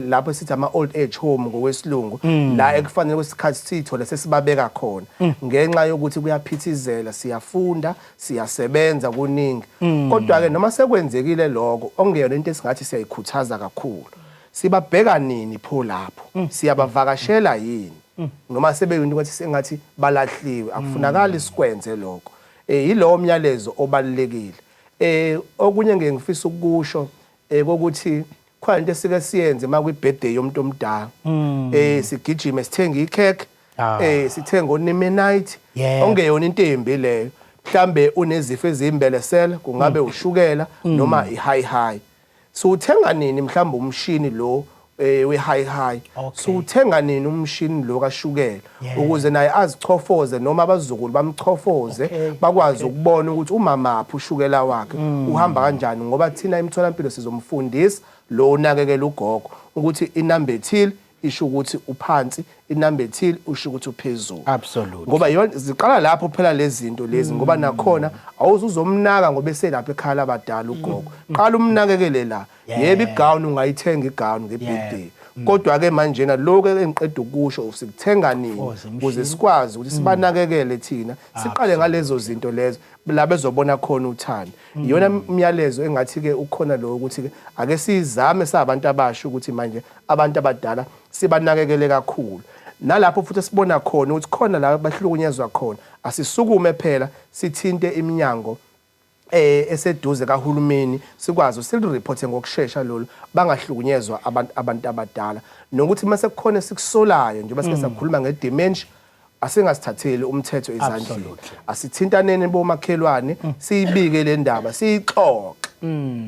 lapho sithi ama old age home ngokwesilungu, la ekufanele kwesikhathi sithole sesibabeka khona, ngenxa yokuthi kuyaphithizela, siyafunda, siyasebenza, kuningi. Kodwa ke noma sekwenzekile lokho, okungeyona into esingathi siyayikhuthaza kakhulu, sibabheka nini pho lapho? Siyabavakashela yini noma sebeyinto ukuthi sengathi balahliwe? Akufunakali sikwenze lokho. Yilowo myalezo obalulekile. Okunye ngeke ngifisa ukusho kokuthi khona into esike siyenze uma kwi birthday yomuntu omdala, sigijime sithenge ikhekhe, sithenge onimenite, ongeyona into embi leyo. Mhlambe unezifo eziyimbelesela, kungabe ushukela noma i-high high. Siwuthenga nini mhlawumbe umshini lo we-high high? Siwuthenga nini umshini lo kashukela, ukuze naye azichofoze noma abazukulu bamchofoze, bakwazi ukubona ukuthi umamaphi, ushukela wakhe uhamba kanjani? Ngoba thina emtholampilo sizomfundisa lo unakekela ugogo ukuthi inamba ethile isho ukuthi uphansi, inamba ethile usho ukuthi uphezulu. Ngoba yona ziqala lapho phela lezi zinto lezi, ngoba nakhona awuzuzomnaka ngoba eselapha ekhaya labadala ugogo. Qala umnakekele la. Yebo, igown ungayithenga, igown ngebirthday, Kodwa ke manjena lokho engiqeda ukusho sikuthenga nini ukuze sikwazi ukuthi sibanakekele thina siqale ngalezo zinto lezo la bezobona khona uthando. Iyona umyalezo engathi ke ukhona lo ukuthi ke ake sizame sabantu abasha ukuthi manje abantu abadala sibanakekele kakhulu. Nalapho futhi esibona khona ukuthi khona la bahlukunyezwa khona asisukume phela sithinte iminyango eh eseduze kahulumeni sikwazi silireport ngokushesha lolu bangahlukunyezwa abantu abantu abadala nokuthi mase kukhona esikusolayo njengoba sike sakhuluma ngedementia asingasithatheli umthetho ezandleni asithintaneni bomakhelwane siyibike le ndaba siyixoxe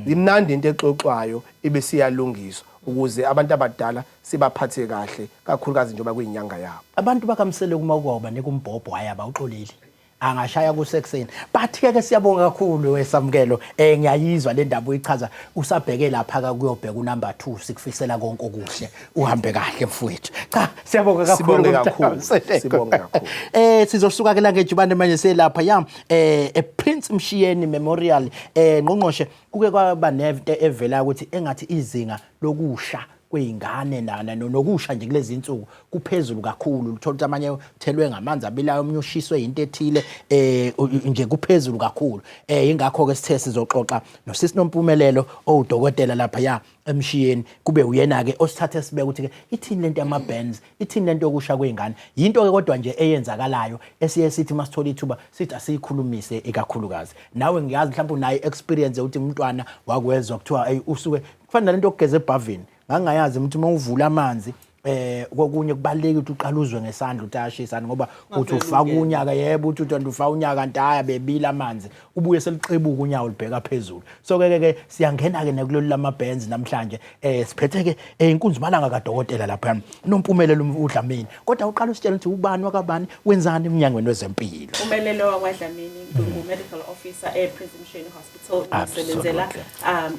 imnandi into exoxwayo ibe siyalungiswa ukuze abantu abadala sibaphathe kahle kakhulukazi njengoba kuyinyanga yabo. Abantu bakaMseleku uma uke wabanika umbhobho hhayi abawuxoleli angashaya kusekuseni but ke ke siyabonga kakhulu wesamukelo eh ngiyayizwa le ndaba uyichaza usabheke lapha ka kuyobheka unumber 2 sikufisela konke okuhle uhambe kahle mfowethu cha siyabonga kakhulu Sibonge kakhulu sibonge kakhulu eh sizosuka ke la ngejubane manje selapha ya eh ePrince Mshiyeni Memorial eh ngqongqoshe kuke kwaba nento evela ukuthi engathi izinga lokusha kwey'ngane nokusha nje kulezi nsuku kuphezulu kakhulu uthola ukuthi amanye uthelwe ngamanzi abilayo omunye ushiswe yinto ethile eh nje kuphezulu kakhulu eh ingakho ke sithe sizoxoxa nosisi Nompumelelo owudokotela lapha ya emshiyeni kube uyena ke osithathe sibeke ukuthi ke ithini lento yama burns ithini lento yokusha kwey'ngane yinto ke kodwa nje eyenzakalayo esiye sithi masithola ithuba sithi asiyikhulumise ikakhulukazi nawe ngiyazi mhlawumbe unayo experience yokuthi umntwana wakwezwa kuthiwa hey usuke kufana nalento yokugeza ebhavini ngangingayazi ukuthi uma uvula amanzi eh kokunye kubalulekile ukuthi uqale uzwe ngesandla ukuthi ayashisana ngoba uthi ufaka unyaka yebo uthi uthi ufaka unyaka kanti haya bebila amanzi ubuye seliqebuka unyawo libheka phezulu so ke ke siyangena ke nekulolu lama bands namhlanje eh siphethe ke eh, inkunzimalanga kadokotela lapha Nompumelelo uDlamini kodwa uqala usitshela ukuthi ubani wakabani wenzani emnyangweni wezempilo. Umelelo wakwaDlamini ngu-medical officer e-Prince Mshiyeni Hospital ngisebenzela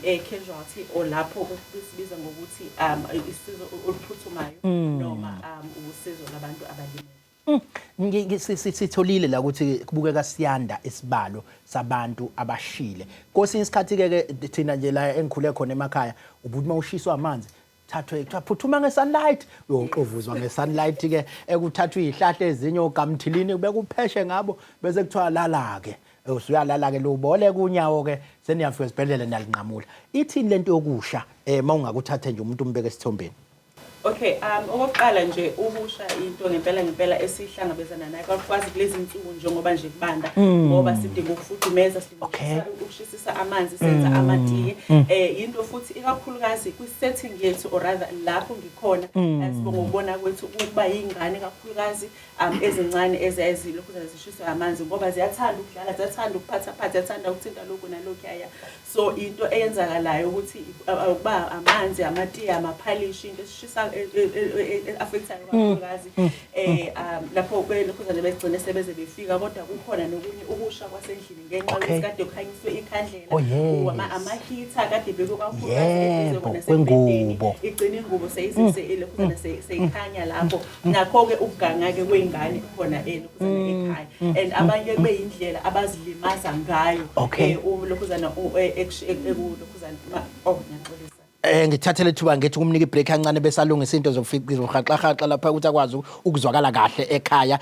e-casualty or lapho kusibiza ngokuthi isizo oluphuthumayo noma usizo lwabantu abalimele. Sitholile la ukuthi kubukeka siyanda isibalo sabantu abashile. Kwesinye isikhathi ke ke thina nje la engikhule khona emakhaya ubuthi uma ushiswa amanzi thathwe kuthiwa phuthuma nge-sunlight uyoxovuzwa nge-sunlight ke ekuthathwa iy'hlahla ezinye ogamthilini bekupheshe ngabo bese kuthiwa lala-ke usuyalala-ke lubole kunyawo-ke seniyafika esibhedlela niyalinqamula ithini lento yokusha um uma ungakuthathe nje umuntu umbeke esithombeni. Okay, okokuqala nje ukusha into ngempela ngempela esihlangabezana nayo kakhulukazi kulezi nsuku njengoba nje kubanda ngoba sidinga ukufudumeza sidinga ukushisisa amanzi senza amatiye into futhi ikakhulukazi kwi-setting yethu or rather lapho ngikhona sibonga ukubona kwethu ukuba yingane kakhulukazi ezincane eziyayizilokhu zishiswa amanzi ngoba ziyathanda ukudlala ziyathanda ukuphathaphatha ziyathanda ukuthinta lokhu nalokhu yaya so into eyenzakalayo ukuthi ukuba amanzi amatiye amaphalishi into esishisa affectayo kakhulukazi lapho belokhuzane begcine sebeze befika kodwa kukhona nokunye ukusha kwasendlini ngenxa yokuthi kade kukhanyiswe ikhandlela ama-heater kade bekwe kakhulukazi kwengubo igcina ingubo seyizise elokhuzane seyikhanya lapho nakho-ke ukuganga-ke kwey'ngane khona elokhuzane ekhaya and abanye kube yindlela abazilimaza ngayo lokhuzana ekulokhuzana oh ngiyaxolisa. Ngithathele ithuba ngithi ukumnika ibreak kancane bese alungisa into zokufica uhaxahaxa lapha ukuthi akwazi ukuzwakala kahle ekhaya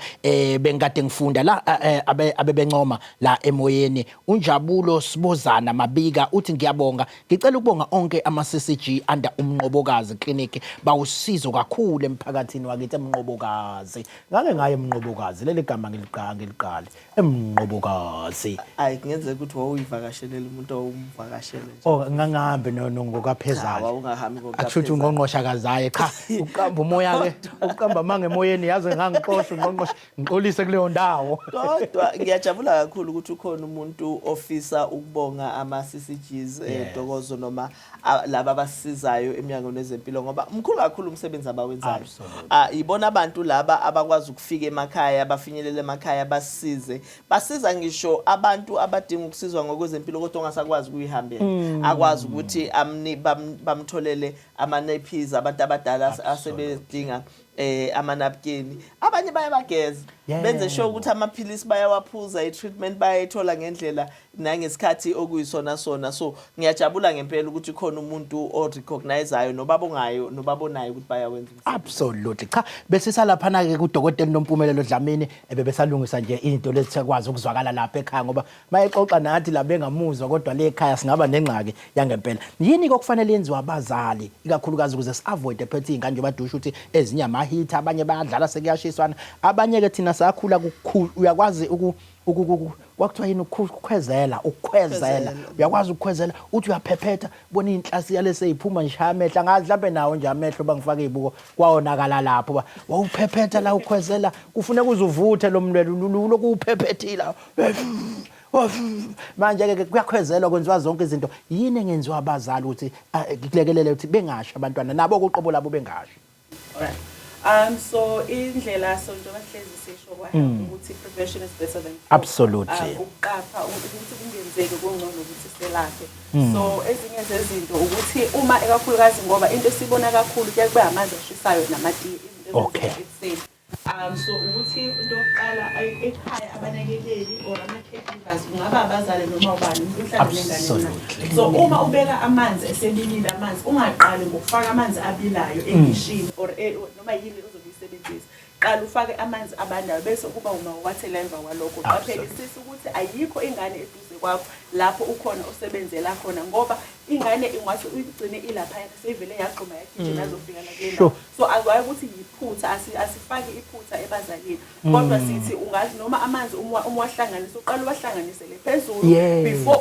bengikade ngifunda la abebencoma la emoyeni uNjabulo Sibozana Mabika uthi ngiyabonga ngicela ukubonga onke ama CCG under uMnqobokazi Clinic bawusizo kakhulu emphakathini wakithi eMnqobokazi ngake ngaye eMnqobokazi leli gama ngiliqala ngiliqale eMnqobokazi. Ayi kungenzeka ukuthi wawuyivakashelela umuntu owumvakashele nje. Oh ngangihambe no no ngokaphezana. Cha wawungahambi ngokaphezana. Akusho ukuthi ungqongqoshe akazaye cha uqamba umoya ke uqamba amanga emoyeni yaze ngangixosha ungqongqoshe ngixolise kuleyo ndawo. Kodwa ngiyajabula kakhulu ukuthi ukhona umuntu ofisa ukubonga ama CCGs Ntokozo noma laba abasisizayo emnyangweni wezempilo ngoba mkhulu kakhulu umsebenzi abawenzayo. Ibona abantu laba abakwazi ukufika emakhaya bafinyelele emakhaya basisize. Basiza ngisho abantu abadinga ukusizwa ngokwezempilo kodwa ongasakwazi ukuyihambela. Akwazi ukuthi amni bamtholele ama-nappies abantu abadala asebedinga amanapkeni. Abanye bayabageza, benze sure ukuthi amaphilisi bayawaphuza, i-treatment bayayithola ngendlela nangesikhathi okuyisona sona. So ngiyajabula ngempela ukuthi khona umuntu o-recognize-ayo nobabongayo nobabonayo ukuthi bayawenza umsebenzi. Absolutely. Cha, bese salaphana ke kuDokotela Nompumelelo Dlamini, ebebesalungisa nje into lezikwazi ukuzwakala lapha ekhaya, ngoba mayexoxa nathi la bengamuzwa, kodwa le ekhaya singaba nengxaki yangempela. Yini kokufanele yenziwe abazali ikakhulukazi ukuze si-avoid phethe iy'ngane, njengoba dusho ukuthi ezinye ama-heater, abanye bayadlala sekuyashiswana, abanye-ke thina sakhula kukhulu uyakwazi kwakuthiwa yini, ukukhwezela, ukukhwezela, uyakwazi ukukhwezela uthi uyaphephetha, bona iy'nhlasi yale seyiphuma nje, amehlo angazi mhlampe nawo nje amehlo bangifake iy'buko kwawonakala lapho, wawuphephetha la ukhwezela kufuneka uze uvuthe lo mlwelo lokhu uphephethile. Manje-ke kuyakhwezelwa, kwenziwa zonke izinto. Yini engenziwa abazali ukuthi kulekelele ukuthi bengashi abantwana nabo kuqobo labo bengashi? Alright. So indlela, so njengoba sihlezi sisho kwa ukuthi prevention is better than cure. Ukuqapha ukuthi kungenzeki kungcono ukuthi selaphe. So ezinye zezinto ukuthi uma ekakhulukazi, ngoba into esibona kakhulu kuyaye kube amanzi ashisayo namatiye, izinto ezenzeka ekuseni. So ukuthi into yokuqala ekhaya, abanakekeli or ama-caregivers, kungaba abazali noma ubani umuntu ohlala nengane. So uma ubeka amanzi esebilile amanzi, ungaqali ngokufaka amanzi abilayo endishini or noma yini ozobe uyisebenzisa. Qala ufake amanzi abandayo, bese kuba uma uwathela emva kwalokho. Qaphelisisa ukuthi ayikho ingane eduze kwakho lapho ukhona osebenzela khona, ngoba ingane ingathi uyigcine ilaphayana seyivele yagxuma yagijima yazofika la kule ndawo. So akwazi ukuthi yiphutha, asifaki iphutha ebazalini, kodwa sithi ungazi noma amanzi uma uwahlanganisa, uqala uwahlanganisele phezulu before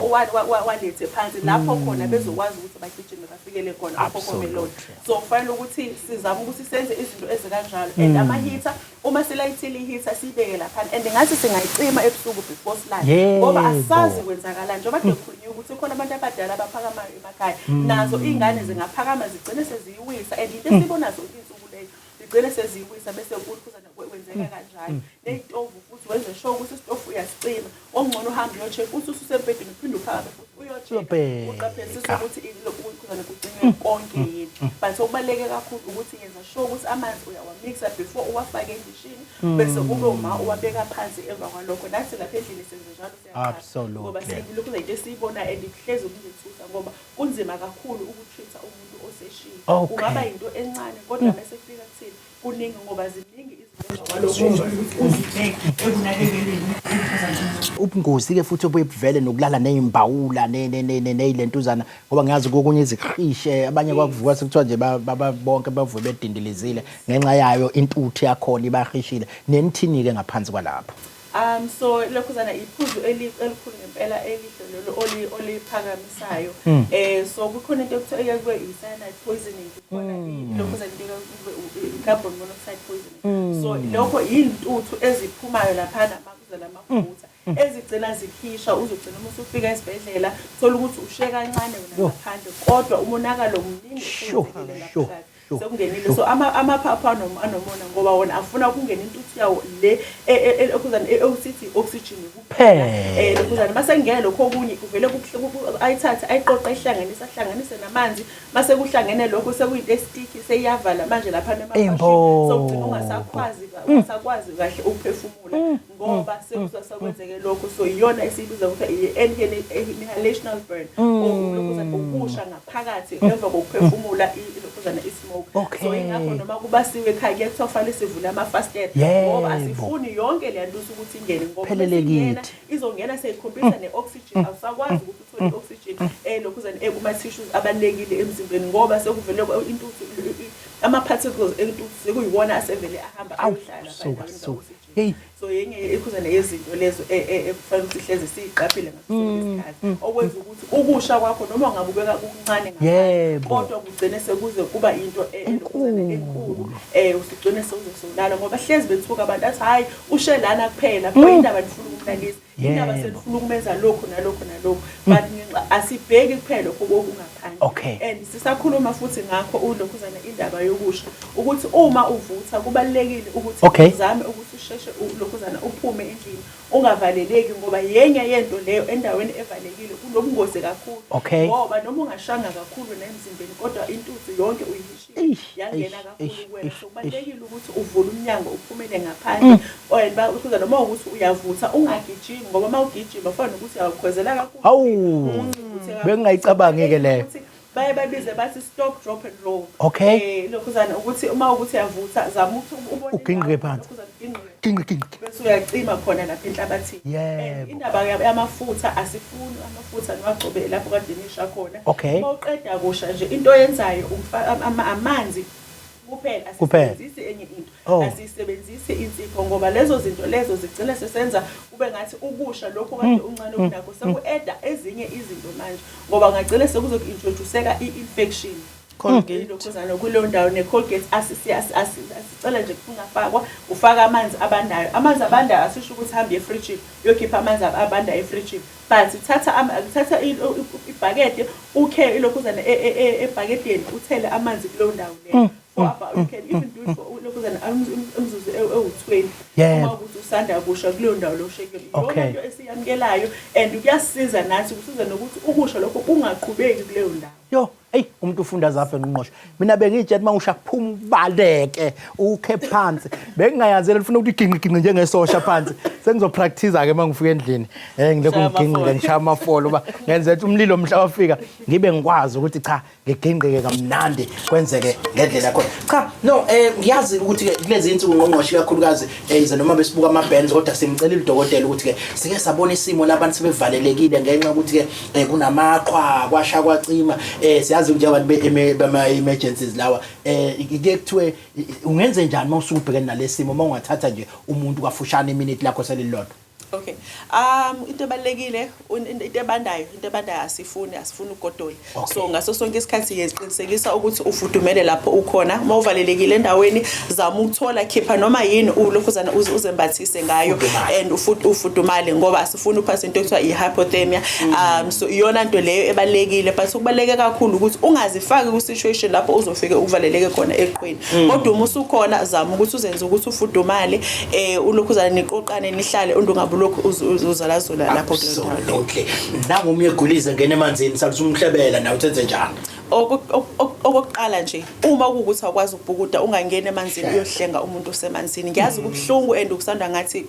uwalethe phansi lapho khona bezokwazi ukuthi bagijime bafikele khona ukhokhomeloni. So kufanele ukuthi sizame ukuthi senze izinto ezikanjalo. And ama-heater, uma silayithile i-heater, siyibeke laphana, and ngathi singayicima ebusuku before silale, ngoba asazi kwenzakalani. Njengoba kade kukhulunyiwe ukuthi khona abantu abadala abaphakamayo emakhaya, nazo iy'ngane zingaphakama zigcine seziyiwisa, and into esiyibona zonke iy'nsuku leyo, zigcine seziyiwisa bese kukhuzana kwenzeka kanjalo. Ney'tovu futhi, wenze sure ukuthi isitofu uyasicima. Okungcono uhambe uyo-check, uthi ususembhedeni uphinde uphakame futhi uyo-check, uqaphelisise ukuthi ukukhuzana kucinywe konke yini. But okubaluleke kakhulu ukuthi yenza sure ukuthi amanzi uyawamixa before uwafake endishini, bese kube uma uwabeka phansi emva kwalokho. Nathi lapha endlini senze njalo, siyaqala, ngoba lokhu into esiyibona and kuhlezi kungethusa, ngoba kunzima kakhulu uku-treat-a umuntu oseshile. Kungaba into encane, kodwa bese kufika kuthini kuningi, ngoba ziningi izinto kwalokho ukuthi uzibheke ekunakekeleni. Ubungozi-ke futhi obuye buvele nokulala ney'mbawula ney'lentuzana, ngoba ngiyazi kokunye izihrishe, abanye kwakuvuka sekuthiwa nje bonke bavuke bedindilizile ngenxa yayo intuthu yakhona ibahishile. Nenithini-ke ngaphansi kwalapho? So lokhuzana iphuzu elikhulu ngempela elihle lolo oliphakamisayo. So kukhona into ekuthiwa eke kube i-cyanide poisoning, kukhona lokhuzana into eke kube i-carbon monoxide poisoning. So lokho iy'ntuthu eziphumayo laphana makuza lamafutha ezigcina zikhisha, uzogcina uma usufika esibhedlela thola ukuthi ushiye kancane wena ngaphandle, kodwa umonakalo muningi osenzekile ngaphakathi, sekungenile. So amaphaphu anomona, ngoba wona afuna ukungena intuthu yawo le ekhuzana ewusithi oxygen kuphela. Lokhuzana mase kungena lokho okunye kuvele ayithathe ayiqoqe ayihlanganise, ahlanganise namanzi, mase kuhlangene lokho sekuyinto e-sticky, seyiyavala manje lapha emaphashini, sokugcina ungasakwazi kahle ukuphefumula ngoba sekusekwenzeke lokho. So iyona esiyibiza ukuthi i-inhalational burn, lokhuzana ukusha ngaphakathi emva kokuphefumula ilokhuzana i-smoke. So ingakho noma kubasiwe ekhaya kuye kuthiwa kufanele sivule amafasitela, ngoba asifuni yonke le nto ukuthi ingene, ngoba Phelele isingena kithi. izongena seyikhombisa ne-oxygen, awusakwazi ukuthi uthole i-oxygen lokhuzana kuma-tissues abalulekile emzimbeni, ngoba sekuvele intuthu, ama-particles entuthu sekuyiwona asevele ahamba ayohlala lapha Suka, endaweni suka. ka-oxygen. So yenye ikhuzana yezinto lezo ekufanele ukuthi hleze siyiqaphele ngaso sonke isikhathi, okwenza ukuthi ukusha kwakho noma ungabukeka kukuncane ngaphandle, kodwa kugcine sekuze kuba into enkulu, usugcine sewuze sewulala, ngoba hlezi bethuka abantu athi hhayi, ushe lana kuphela, pho indaba nifuna ukumlalisa, indaba senifuna ukumenza lokhu nalokhu nalokhu. But asibheki kuphela lokho kokungaphandle. And sisakhuluma futhi ngakho ulokhuzana indaba yokusha, ukuthi uma uvutha kubalulekile ukuthi uzame ukuthi usheshe ulokhuzana uphume endlini, ungavaleleki, ngoba yenye yento leyo endaweni evalekile kunobungozi kakhulu. Ngoba noma ungashanga kakhulu nemzimbeni, kodwa intuthu yonke uyihishile, yangena kakhulu kuwena. So kubalulekile ukuthi uvule umnyango, uphumele ngaphandle. And ba noma ukuthi uyavutha, ungagijimi, ngoba uma ugijima kufana nokuthi uyawukhwezela kakhulu. Hawu, Uvuthe kakhulu. Bengingayicabangi-ke leyo. Ukuthi baye babize bathi stop, drop and roll. Lokhuzana ukuthi uma ukuthi uyavutha, zama ukuthi ubone Uginqike indawo, phansi. lokhuzana uginqike. Ginqi ginqi. Bese uyacima khona lapha enhlabathini. And indaba yamafutha, asifuni amafutha niwagcobe lapho kade nisha khona. Uma uqeda kusha nje, into oyenzayo amanzi kuphela. Kuphela. Asisebenzisi enye into. Asisebenzisi insipho, ngoba lezo zinto lezo zigcina sesenza kube ngathi ukusha lokho kade uncane kunakho seku-eda ezinye izinto manje, ngoba ngagcina sekuzoku-introduceka i-infection. Colgate. Ilokhuzana kuleyo ndawo ne-Colgate, asicela nje kungafakwa. Ufaka amanzi abandayo. Amanzi abandayo asisho ukuthi hambe efrijini uyokhipha amanzi abandayo efrijini, but thatha ibhakede, ukhe ilokhuzana ebhakedeni, uthele amanzi kuleyo ndawo leyo. For about, you can even do it for ilokhuzana umzuzu ewu-20 uma ukuthi usanda kusha kuleyo ndawo loshekile. Iyona into esiyamukelayo and kuyasisiza nathi, kusiza nokuthi ukusha lokho kungaqhubeki kuleyo ndawo. Yo, hey, umuntu ufunda zafe, ngqongqoshe. Mina bengiyitshela uma usha kuphuma ubaleke, ukhe phansi. Bengingayazela ufuna ukuthi ginqi ginqi njengesosha phansi. Sengizopractice ke uma ngifika endlini. Ngilokhu Shaya ngiginqike amafolo. Ngishaya amafolo uba ngenze ukuthi umlilo mhla wafika ngibe ngikwazi ukuthi cha, ngiginqike kamnandi, kwenzeke ngendlela yakhona. Cha, no, ngiyazi ukuthi ke kulezi insuku, ngqongqoshe, kakhulukazi yize noma besibuka ama bands, kodwa simcelile udokotela ukuthi ke sike sabona isimo labantu sebevalelekile ngenxa ukuthi ke kunamaqhwa, kwasha kwacima. Siyazi nje abantu bama emergencies lawa, ke kuthiwe ungenze njani uma usuke ubhekene nalesimo, uma ungathatha nje umuntu kafushane iminute lakho selilodwa? Okay. Into ebalekile, into ebandayo asifuni ugodola. So ngaso sonke isikhathi yeziqinisekisa ukuthi ufudumele lapho ukhona. Uma uvalelekile endaweni, zama ukuthola, khipha noma yini ulokhuzana uzembathise ngayo Ufudumale. and ufudumale, ngoba asifuni uphathe into ekuthiwa i-hypothermia. So iyona nto leyo ebalekile, but okubaluleke kakhulu ukuthi ungazifaki ku-situation lapho uzofike uvaleleke khona eqhweni. Kodwa uma usukhona, zama ukuthi uzenze ukuthi ufudumale, ulokhuzana niqoqane, nihlale, ungabe ulokhu uzalazula lapho kuleyo ndawo leyo. Absolutely. Nangomunye egulize ngena emanzini, saluthi umhlebela nawe uthenze njani? Okokuqala nje, uma kuwukuthi awukwazi ukubhukuda, ungangeni emanzini uyohlenga umuntu osemanzini. Ngiyazi kubuhlungu and kusanda ngathi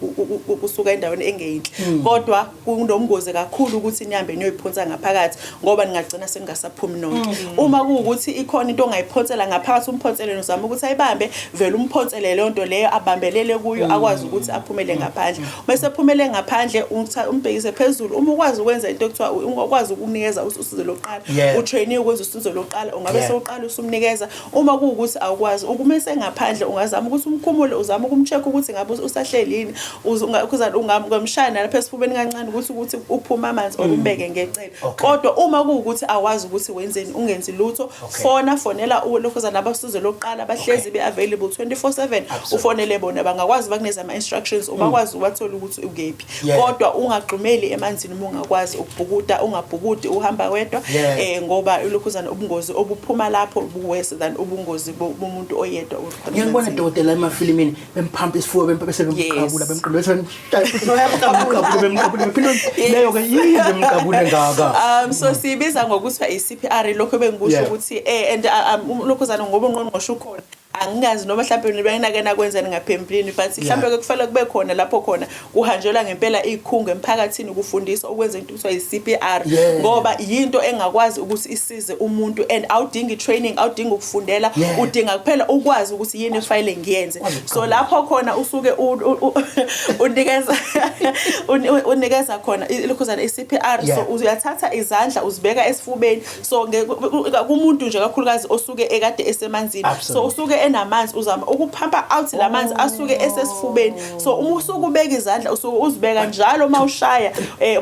kusuka endaweni engeyinhle, kodwa kunomngozi kakhulu ukuthi nihambe niyoyiphonsa ngaphakathi, ngoba ningagcina seningasaphumi nonke. Uma kuwukuthi ikhona into ongayiphonsela ngaphakathi, umphonsele, uzame ukuthi ayibambe vele, umphonsele leyo nto leyo, abambelele kuyo, akwazi ukuthi aphumele ngaphandle. Bese ephumele ngaphandle, umbhekise phezulu. Uma ukwazi ukwenza into ekuthiwa ungakwazi ukunikeza usizo lokuqala, utrainiwe ukwenza usizo lokuqala, ungabe sewuqala usumnikeza. Uma kuwukuthi awukwazi ukumese ngaphandle, ungazama ukuthi umkhumule, uzame ukumcheck ukuthi ngabe usahleli yini. Ungamshaya nalapha esifubeni kancane ukuthi uphuma amanzi, or umbeke ngecele. Kodwa uma kuwukuthi awazi ukuthi wenzeni, ungenzi lutho. Fona, fonela ulokhuzana abasizo lokuqala, bahlezi be-available 24/7. Ufonele bona, bangakwazi bakunikeza ama-instructions, ubakwazi ubathola ukuthi ukephi. Kodwa ungagxumeli emanzini uma ungakwazi ukubhukuda, ungabhukudi uhamba wedwa, ngoba ulokhuzana ubungozi obuphuma lapho bu-worse than ubungozi bomuntu oyedwa okhona Ngiyakubona, emanzini. dokotela, emafilimini bemphampa isifuba, bese bemqabula, bemqabula, bese bemqabula, bemqabula, bephinde leyo ke yini bemqabule ngaka? So siyibiza ngokuthi i-CPR, lokho bengikusho ukuthi and lokhuzana ngoba ungqongqoshe ukhona, angingazi noma mhlawumbe benake nakwenzani ngaphambilini, but mhlawumbe ke kufanele kube khona lapho khona kuhanjelwa ngempela ikhungo emphakathini, kufundiswa ukwenza into ekuthiwa i-CPR, ngoba yinto engakwazi ukuthi isize umuntu and awudingi training, awudingi ukufundela, udinga kuphela ukwazi ukuthi yini efanele ngiyenze. So lapho khona usuke unikeza khona ilokhuzana i-CPR. So uyathatha izandla, uzibeka esifubeni. So kumuntu nje kakhulukazi osuke ekade esemanzini, so usuke enamanzi, uzama ukuphampa out lamanzi asuke esesifubeni. So uma usuke ubeka izandla, usuke uzibeka njalo uma ushaya,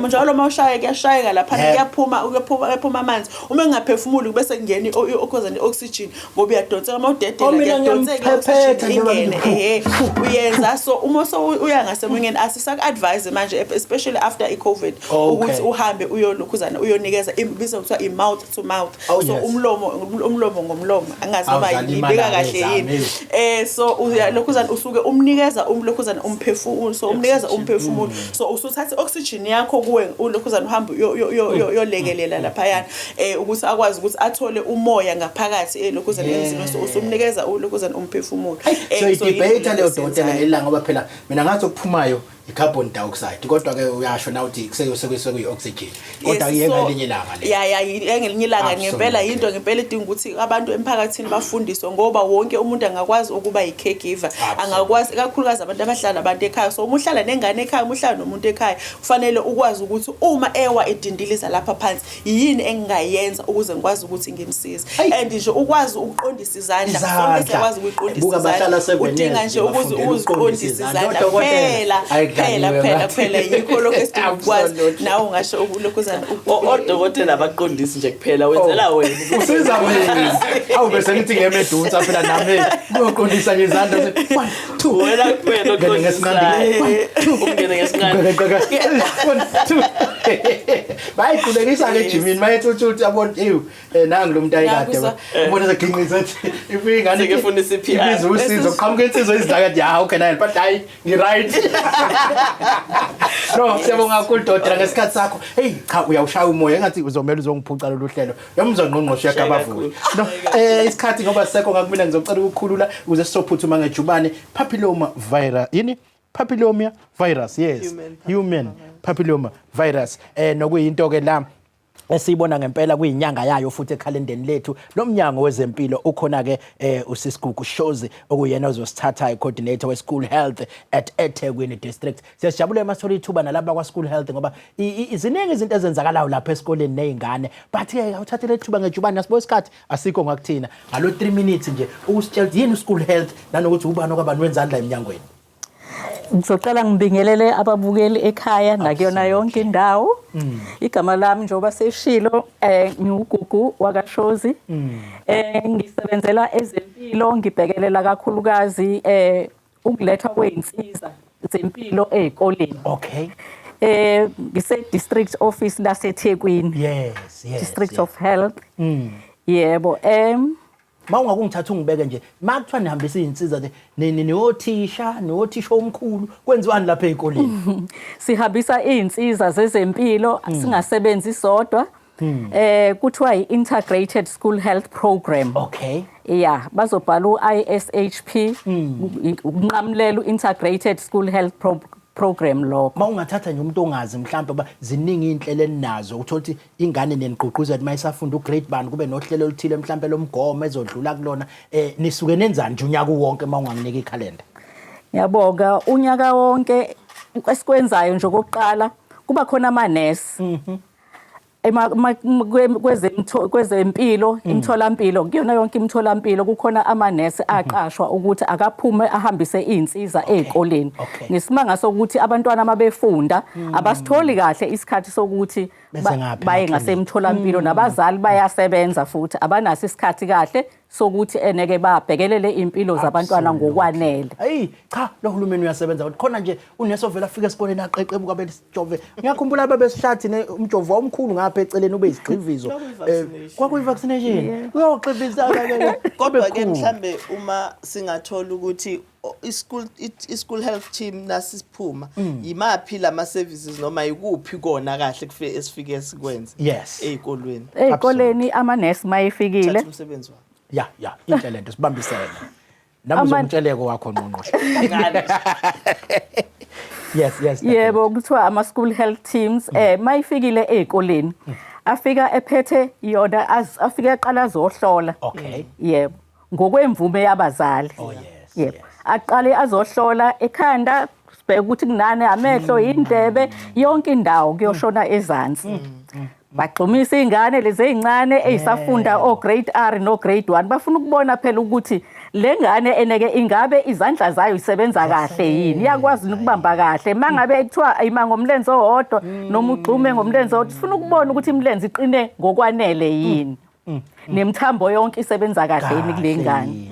njalo uma ushaya kuyashayeka lapha, kuyaphuma amanzi. Uma engaphefumuli bese kungena i-oxygen i-oxygen ngoba uyadonseka uma udedela, Oh, mina kuyadonseka ngiyamphephetha i-oxygen njengoba ingene. ngithi Ehe, uyenza so uma so uya ngasemoyeni, asisaku-advise manje, especially after i-COVID, ukuthi uhambe uyolokhuzana uyonikeza, ibizwa kuthiwa i-mouth to mouth. So umlomo umlomo ngomlomo, angazi noma Awudlala ngibeka imali kahle ezami, yini. eh. So uyalokhuzana usuke umnikeza umlokhuzana umphefumulo, so umnikeza umphefumulo, so usuthatha i-oxygen yakho kuwe, ulokhuzana uhambe uyolekelela laphayana ukuthi akwazi ukuthi athole umoya ngaphakathi elokhuzana emzimbeni. So usumnikeza ulokhuzana umphefumulo. So So i-debate yinto leyo, leyo dokotela, esiyenzayo. ngelanga, ngoba phela mina ngathi okuphumayo i-carbon dioxide, kodwa ke uyasho na uthi sekuyi-oxygen, kodwa Yes, iye so- ngelinye ilanga le. Ya, ngelinye ilanga ngempela. Yinto ngempela edinga ukuthi abantu emphakathini bafundiswe, ngoba wonke umuntu angakwazi ukuba yi-caregiver, angakwazi, ikakhulukazi abantu abahlala nabantu ekhaya. So uma uhlala nengane ekhaya, uma uhlala nomuntu ekhaya, kufanele ukwazi ukuthi uma ewa edindiliza lapha phansi, yini engingayenza ukuze ngikwazi ukuthi ngimsize. And nje ukwazi ukuqondisa izandla, sonke Izandla. siyakwazi ukuyiqondisa Buka, bahlala izandla. 7 Udinga years nje ukuze bafundela ukuqondisa uziqondise izandla. izandla Odokotela, kuphela, ayikudlaliwe kuphela, kuphela, ngathi. kuphela. Yikho lokho esidinga ukukwazi. Nawe ungasho ulokhuzana. Odokotela abaqondisi nje kuphela, wenzela wena. Usiza mina. Awu, bese ngithi ngiyemedunsa phela nami, kuyoqondisa nje izandla, one, two. Wena kuphela. Ungene ngesinqandi. Oqondisayo, ungene ngesinqandi. One, two. Bayiqhubekisa ke ejimini, mayethi uthi yabona, ewu, nangu lo muntu ayikade ubona seginqiza, ethi ifika ingane Sekefuna i-CPR. ibiza usizo, qhamuka insizwa izidla, ya, okay, nayo, but hayi, ngi-right. No, siyabonga kakhulu, dokotela, ngesikhathi sakho. Hey, cha, uyawushaya umoya, engathi uzomela uzongiphuca lolu hlelo, yomzwa ngqongqoshe yakabavula. No, isikhathi ngoba sekho ngakumina, ngizocela ukukhulula ukuze sizophuthuma ngejubane. Papilloma virus yini? Papilloma virus, yes. Human. Human papilloma virus, nokuyinto ke la esiyibona ngempela kuyinyanga yayo futhi ekhalendeni lethu lomnyango wezempilo. Ukhona ke usisigugu Shozi, okuyena ozosithatha, i-coordinator we-school health at eThekwini District. Siyajabula masithola ithuba nalaba kwa school health, ngoba ziningi izinto ezenzakalayo lapha esikoleni nezingane, but ke awuthathe lethuba ngejubane, asibo isikhathi asikho ngakuthina, ngalo 3 minutes nje ukusitshela ukuthi yini school health nanokuthi ubani okwabani wenzani la eminyangweni. Ngizocela ngibingelele ababukeli ekhaya nakuyona yonke indawo. Igama lami, njengoba seshilo, ngiwuGugu wakaShozi. Ngisebenzela ezempilo, ngibhekelela kakhulukazi ukulethwa kweinsiza zempilo ezikoleni. Ngise district office laseThekwini. District of Health. Yebo, Ma ungakungithatha ungibeke nje, ma kuthiwa nihambisa iy'nsiza nje, niyothisha, niyothisha omkhulu, kwenziwani lapha ey'koleni? Sihambisa izinsiza zezempilo, singasebenzi sodwa. Kuthiwa i-Integrated School Health Program. Yeah, bazobhala u-ISHP, ukunqamulela u-Integrated School Health Program lokho. Ma ungathatha nje umuntu ongazi mhlawumbe, ba ziningi iy'nhlelo eninazo, uthola ukuthi ingane nenigqugquzela ukuthi uma isafunda u-grade bani kube nohlelo oluthile mhlawumbe lomgomo ezodlula kulona, nisuke nenzani nje unyaka uwonke, uma unganginika ikhalenda? Ngiyabonga. Unyaka wonke esikwenzayo nje, okokuqala kuba khona amanesi kwezempilo, imitholampilo, kuyona yonke imitholampilo kukhona amanesi aqashwa ukuthi akaphume ahambise iy'nsiza ey'koleni, ngesimanga sokuthi abantwana mabefunda abasitholi kahle isikhathi sokuthi Bese ngaphi baye emaklinikhi? Ngasemtholampilo, nabazali bayasebenza futhi abanaso isikhathi kahle sokuthi eneke babhekelele impilo zabantwana ngokwanele. Hayi cha, lo hulumeni uyasebenza kodwa khona nje unesi ovela afika esikoleni aqeqebuka belisijove. Ngiyakhumbula babesishathi ne umjovo omkhulu ngapha eceleni ube isigxivizo. Kwakuyi-vaccination. Kwakuyi-vaccination. Uyoxivisa ke. Kodwa ke mhlambe uma singathola ukuthi i-school health team nasisiphuma, yimaphi lama services noma ikuphi kona kahle kufike esifike sikwenze ey'kolweni? Ey'koleni amanesi mayefikile Thatha umsebenzi wakho. Ya, inhle lento, sibambisene. Nami uzongitsheleko wakho, ngqongqoshe. Yes. Yebo, kuthiwa ama school health teams, mayifikile ey'koleni afika ephethe yona, afike aqala azohlola. Yebo, ngokwemvume yabazali. Yebo, aqale azohlola ekhanda, sibheke ukuthi kunani, amehlo, indlebe, yonke indawo kuyoshona ezansi. Bagxumisa iy'ngane lezi ey'ncane ey'safunda o-grade R no-grade 1, bafuna ukubona phela ukuthi Le ngane eneke ingabe izandla zayo isebenza kahle yini, iyakwazi ukubamba kahle. Mangabe kuthiwa ayima ngomlenze owodwa noma ugxume ngomlenze owodwa, sifuna ukubona ukuthi imilenze iqine ngokwanele yini, nemithambo yonke isebenza kahle yini kule ngane.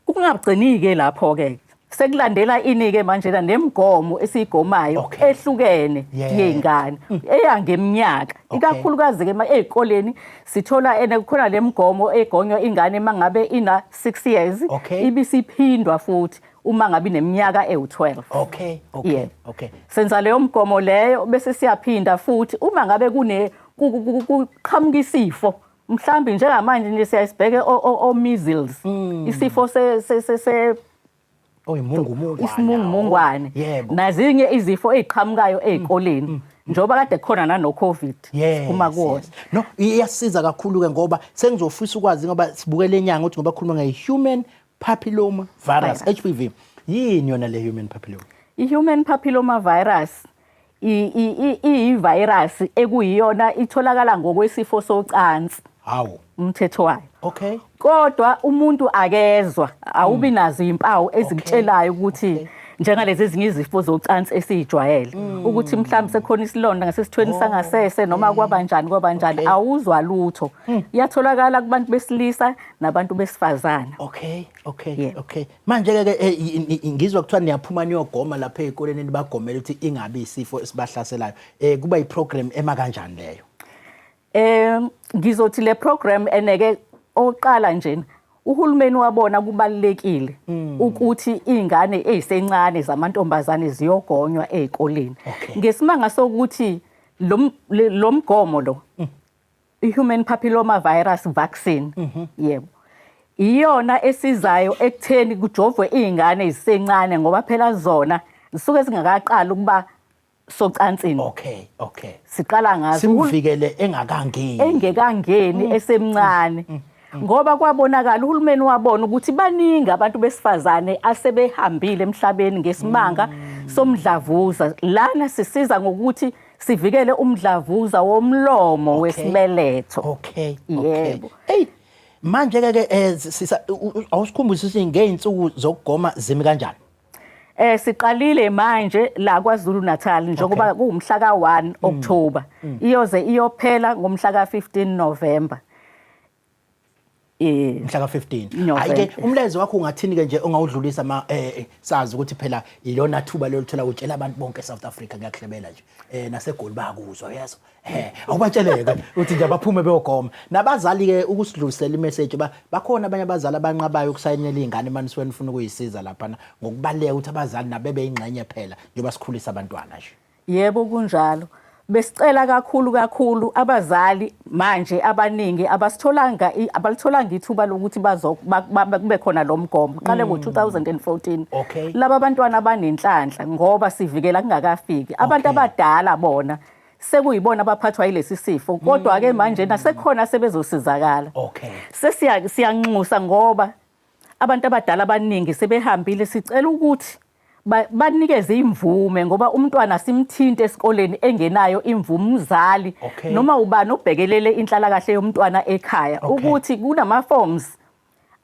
Kungagcini-ke lapho-ke, sekulandela ini-ke manjena nemigomo esiyigomayo ehlukene yey'ngane eya ngeminyaka, ikakhulukazi-ke ey'koleni sithola ene kukhona le migomo egonywa ingane uma ngabe ina 6 years, ibisiphindwa futhi uma ngabe ineminyaka ewu-12. Senza leyo mgomo leyo, bese siyaphinda futhi uma ngabe kune kuqhamuka isifo, mhlambi njengamanje nje siyasibheke o-measles, isifo se Oyimungumungwane. Isimungumungwane nazinye izifo eziqhamukayo ezikoleni, njengoba kade khona nano-COVID siphuma kuwona. No, iyasiza kakhulu ke ngoba sengizofisa ukwazi, ngoba sibukele enyanga ukuthi ngoba khuluma nge-human papilloma virus, HPV. Yini yona le human papilloma? I-human papilloma virus iyi-virus ekuyiyona itholakala ngokwesifo socansi. Umthetho wayo. Kodwa umuntu akezwa, awubi nazo izimpawu ezikutshelayo ukuthi njengalezi ezinye izifo zocansi esiyijwayele, ukuthi mhlawumbe sekukhona isilonda ngasesithweni sangasese noma kwabanjani kwabanjani, awuzwa lutho. Iyatholakala kubantu besilisa nabantu besifazane. Manje ke ngizwa kuthiwa niyaphuma niyogoma lapha ezikoleni, nibagomela ukuthi ingabi isifo esibahlaselayo. Kuba iprogram ema kanjani leyo? Ngizothi le program eneke oqala nje uhulumeni wabona kubalulekile ukuthi izingane ezisencane zamantombazane ziyogonywa ezikoleni. Ngesimanga sokuthi lo mgomo lo, i-human papilloma virus vaccine, yebo, iyona esizayo ekutheni kujovwe izingane ezisencane, ngoba phela zona zisuke zingakaqali ukuba socansini. Siqala ngazo. Simvikele engakangeni. Engekangeni, esemncane. Ngoba kwabonakala, uhulumeni wabona ukuthi baningi abantu besifazane asebehambile emhlabeni ngesimanga somdlavuza. Lana sisiza ngokuthi sivikele umdlavuza womlomo wesibeletho. Yebo. Hey, manje ke ke sisa awusikhumbuse ukuthi ngeyinsuku zokugoma zimi kanjani? Siqalile manje la KwaZulu Natal njengoba kuwumhla ka1 October, iyoze iyophela ngomhla ka15 November. Mhla ka15. Hayi ke, umlayezo wakho ungathini ke nje ongawudlulisa ma sazi ukuthi phela ilona thuba lelo thola utshela abantu bonke eSouth Africa, ngiyakuhlebela nje naseGoli bayakuzwa, yezwa, awubatsheleke uthi nje abaphume beyogoma, nabazali ke ukusidlulisela imessage ba bakhona abanye abazali abanqabayo ukusayinela izingane manje suke nifuna ukuyisiza lapha, ngokubaleka ukuthi abazali nabebe ingxenye phela njengoba sikhulisa abantwana nje. Yebo, kunjalo. Besicela kakhulu kakhulu abazali, manje abaningi abasitholanga, abalitholanga ithuba lokuthi bazo kube khona lo mgomo. Qale ngo-2014. Laba abantwana abanenhlanhla ngoba sivikela kungakafiki. Abantu abadala bona sekuyibona abaphathwa yilesi sifo, kodwa ke manje nasekhona sebezosizakala. Sesiya siyanxusa ngoba abantu abadala abaningi sebehambile, sicela ukuthi banikeze imvume, ngoba umntwana simthinte esikoleni engenayo imvume umzali noma ubani obhekelele inhlalakahle yomntwana ekhaya, ukuthi kunama forms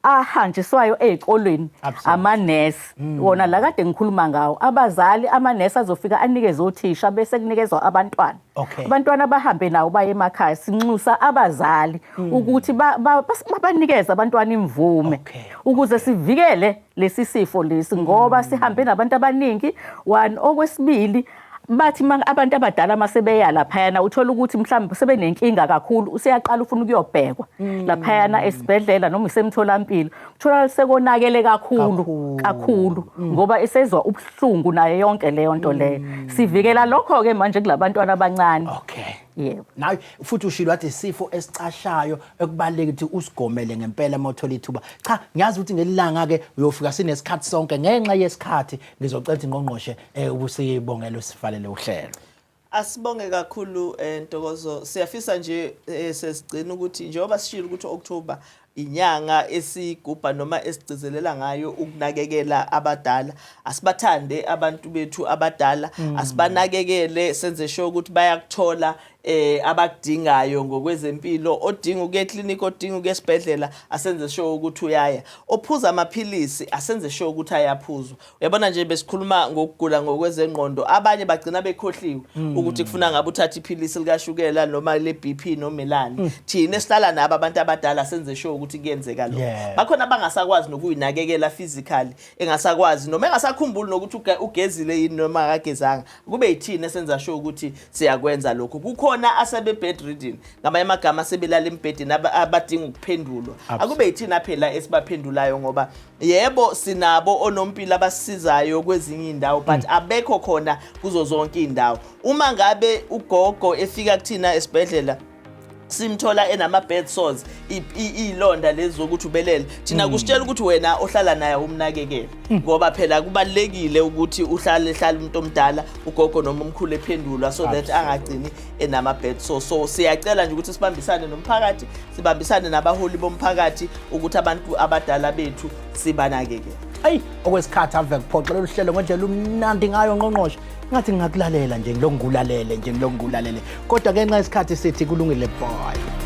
ahanjiswayo ezikolweni amanesi wona la kade ngikhuluma ngawo, abazali, amanesi azofika anikeze othisha, bese kunikezwa abantwana. Abantwana bahambe nawo baye emakhaya. Sinxusa abazali ukuthi babanikeze abantwana imvume ukuze sivikele lesi sifo lesi, ngoba sihambe nabantu abaningi. One, okwesibili, bathi abantu abadala masebeya laphayana, uthola ukuthi mhlawumbe sebenenkinga kakhulu, useyaqala ufuna ukuyobhekwa laphayana esibhedlela noma isemtholampilo, kutholakala sekonakele kakhulu kakhulu, ngoba esezwa ubuhlungu nayo yonke leyo nto leyo. Sivikela lokho-ke manje kulabantwana abancane. Yebo. Nawe futhi ushilo wathi isifo esicashayo ekubalulekile ukuthi usigomele ngempela uma uthola ithuba. Cha, ngiyazi ukuthi ngelilanga ke uyofika sinesikhathi sonke, ngenxa yesikhathi ngizocela ukuthi ngqongqoshe ukusibongela usivalele uhlelo. Asibonge kakhulu, Ntokozo. Siyafisa nje sesigcina ukuthi njengoba sishilo ukuthi October Inyanga esigubha noma esigcizelela ngayo ukunakekela abadala. Asibathande abantu bethu abadala, asibanakekele, senze sure ukuthi bayakuthola abakudingayo ngokwezempilo. Odinga ukuya eclinic, odinga ukuya esibhedlela, asenze sure ukuthi uyaya. Ophuza amaphilisi, asenze sure ukuthi ayaphuzwa. Uyabona nje, besikhuluma ngokugula ngokwezengqondo, abanye bagcina bekhohliwe ukuthi kufuna ngabe uthatha iphilisi likashukela noma le-BP noma elani. Thina esihlala nabo abantu abadala senze sure ukuthi kuyenzeka lokho. Bakhona abangasakwazi nokuyinakekela physically, engasakwazi noma engasakhumbuli nokuthi ugezile yini noma akagezanga. Kube yithina esenza sure ukuthi siyakwenza lokho. Kukhona asebe bedridden, ngamanye amagama sebelala embhedeni, abadinga ukuphendulwa. Akube yithina phela esibaphendulayo, ngoba yebo, sinabo onompilo abasisizayo kwezinye indawo, but abekho khona kuzo zonke indawo. Uma ngabe ugogo efika kuthina esibhedlela, simthola enama bed sores, iy'londa lezi zokuthi ubelele, thina kusitshela ukuthi wena ohlala naye umnakekele, ngoba phela kubalulekile ukuthi uhlale hlale umuntu omdala, ugogo noma umkhulu, ephendulwa so that angagcini enama bed sores. So siyacela nje ukuthi sibambisane nomphakathi, sibambisane nabaholi bomphakathi ukuthi abantu abadala bethu sibanakekele. Ayi, okwesikhathi ave kuphoxa lolu hlelo ngendlela umnandi ngayo, ngqongqoshe. Ngathi ngingakulalela nje, ngilokhu ngikulalele nje, ngilokhu ngikulalele, kodwa ngenxa yesikhathi sithi kulungile, boy.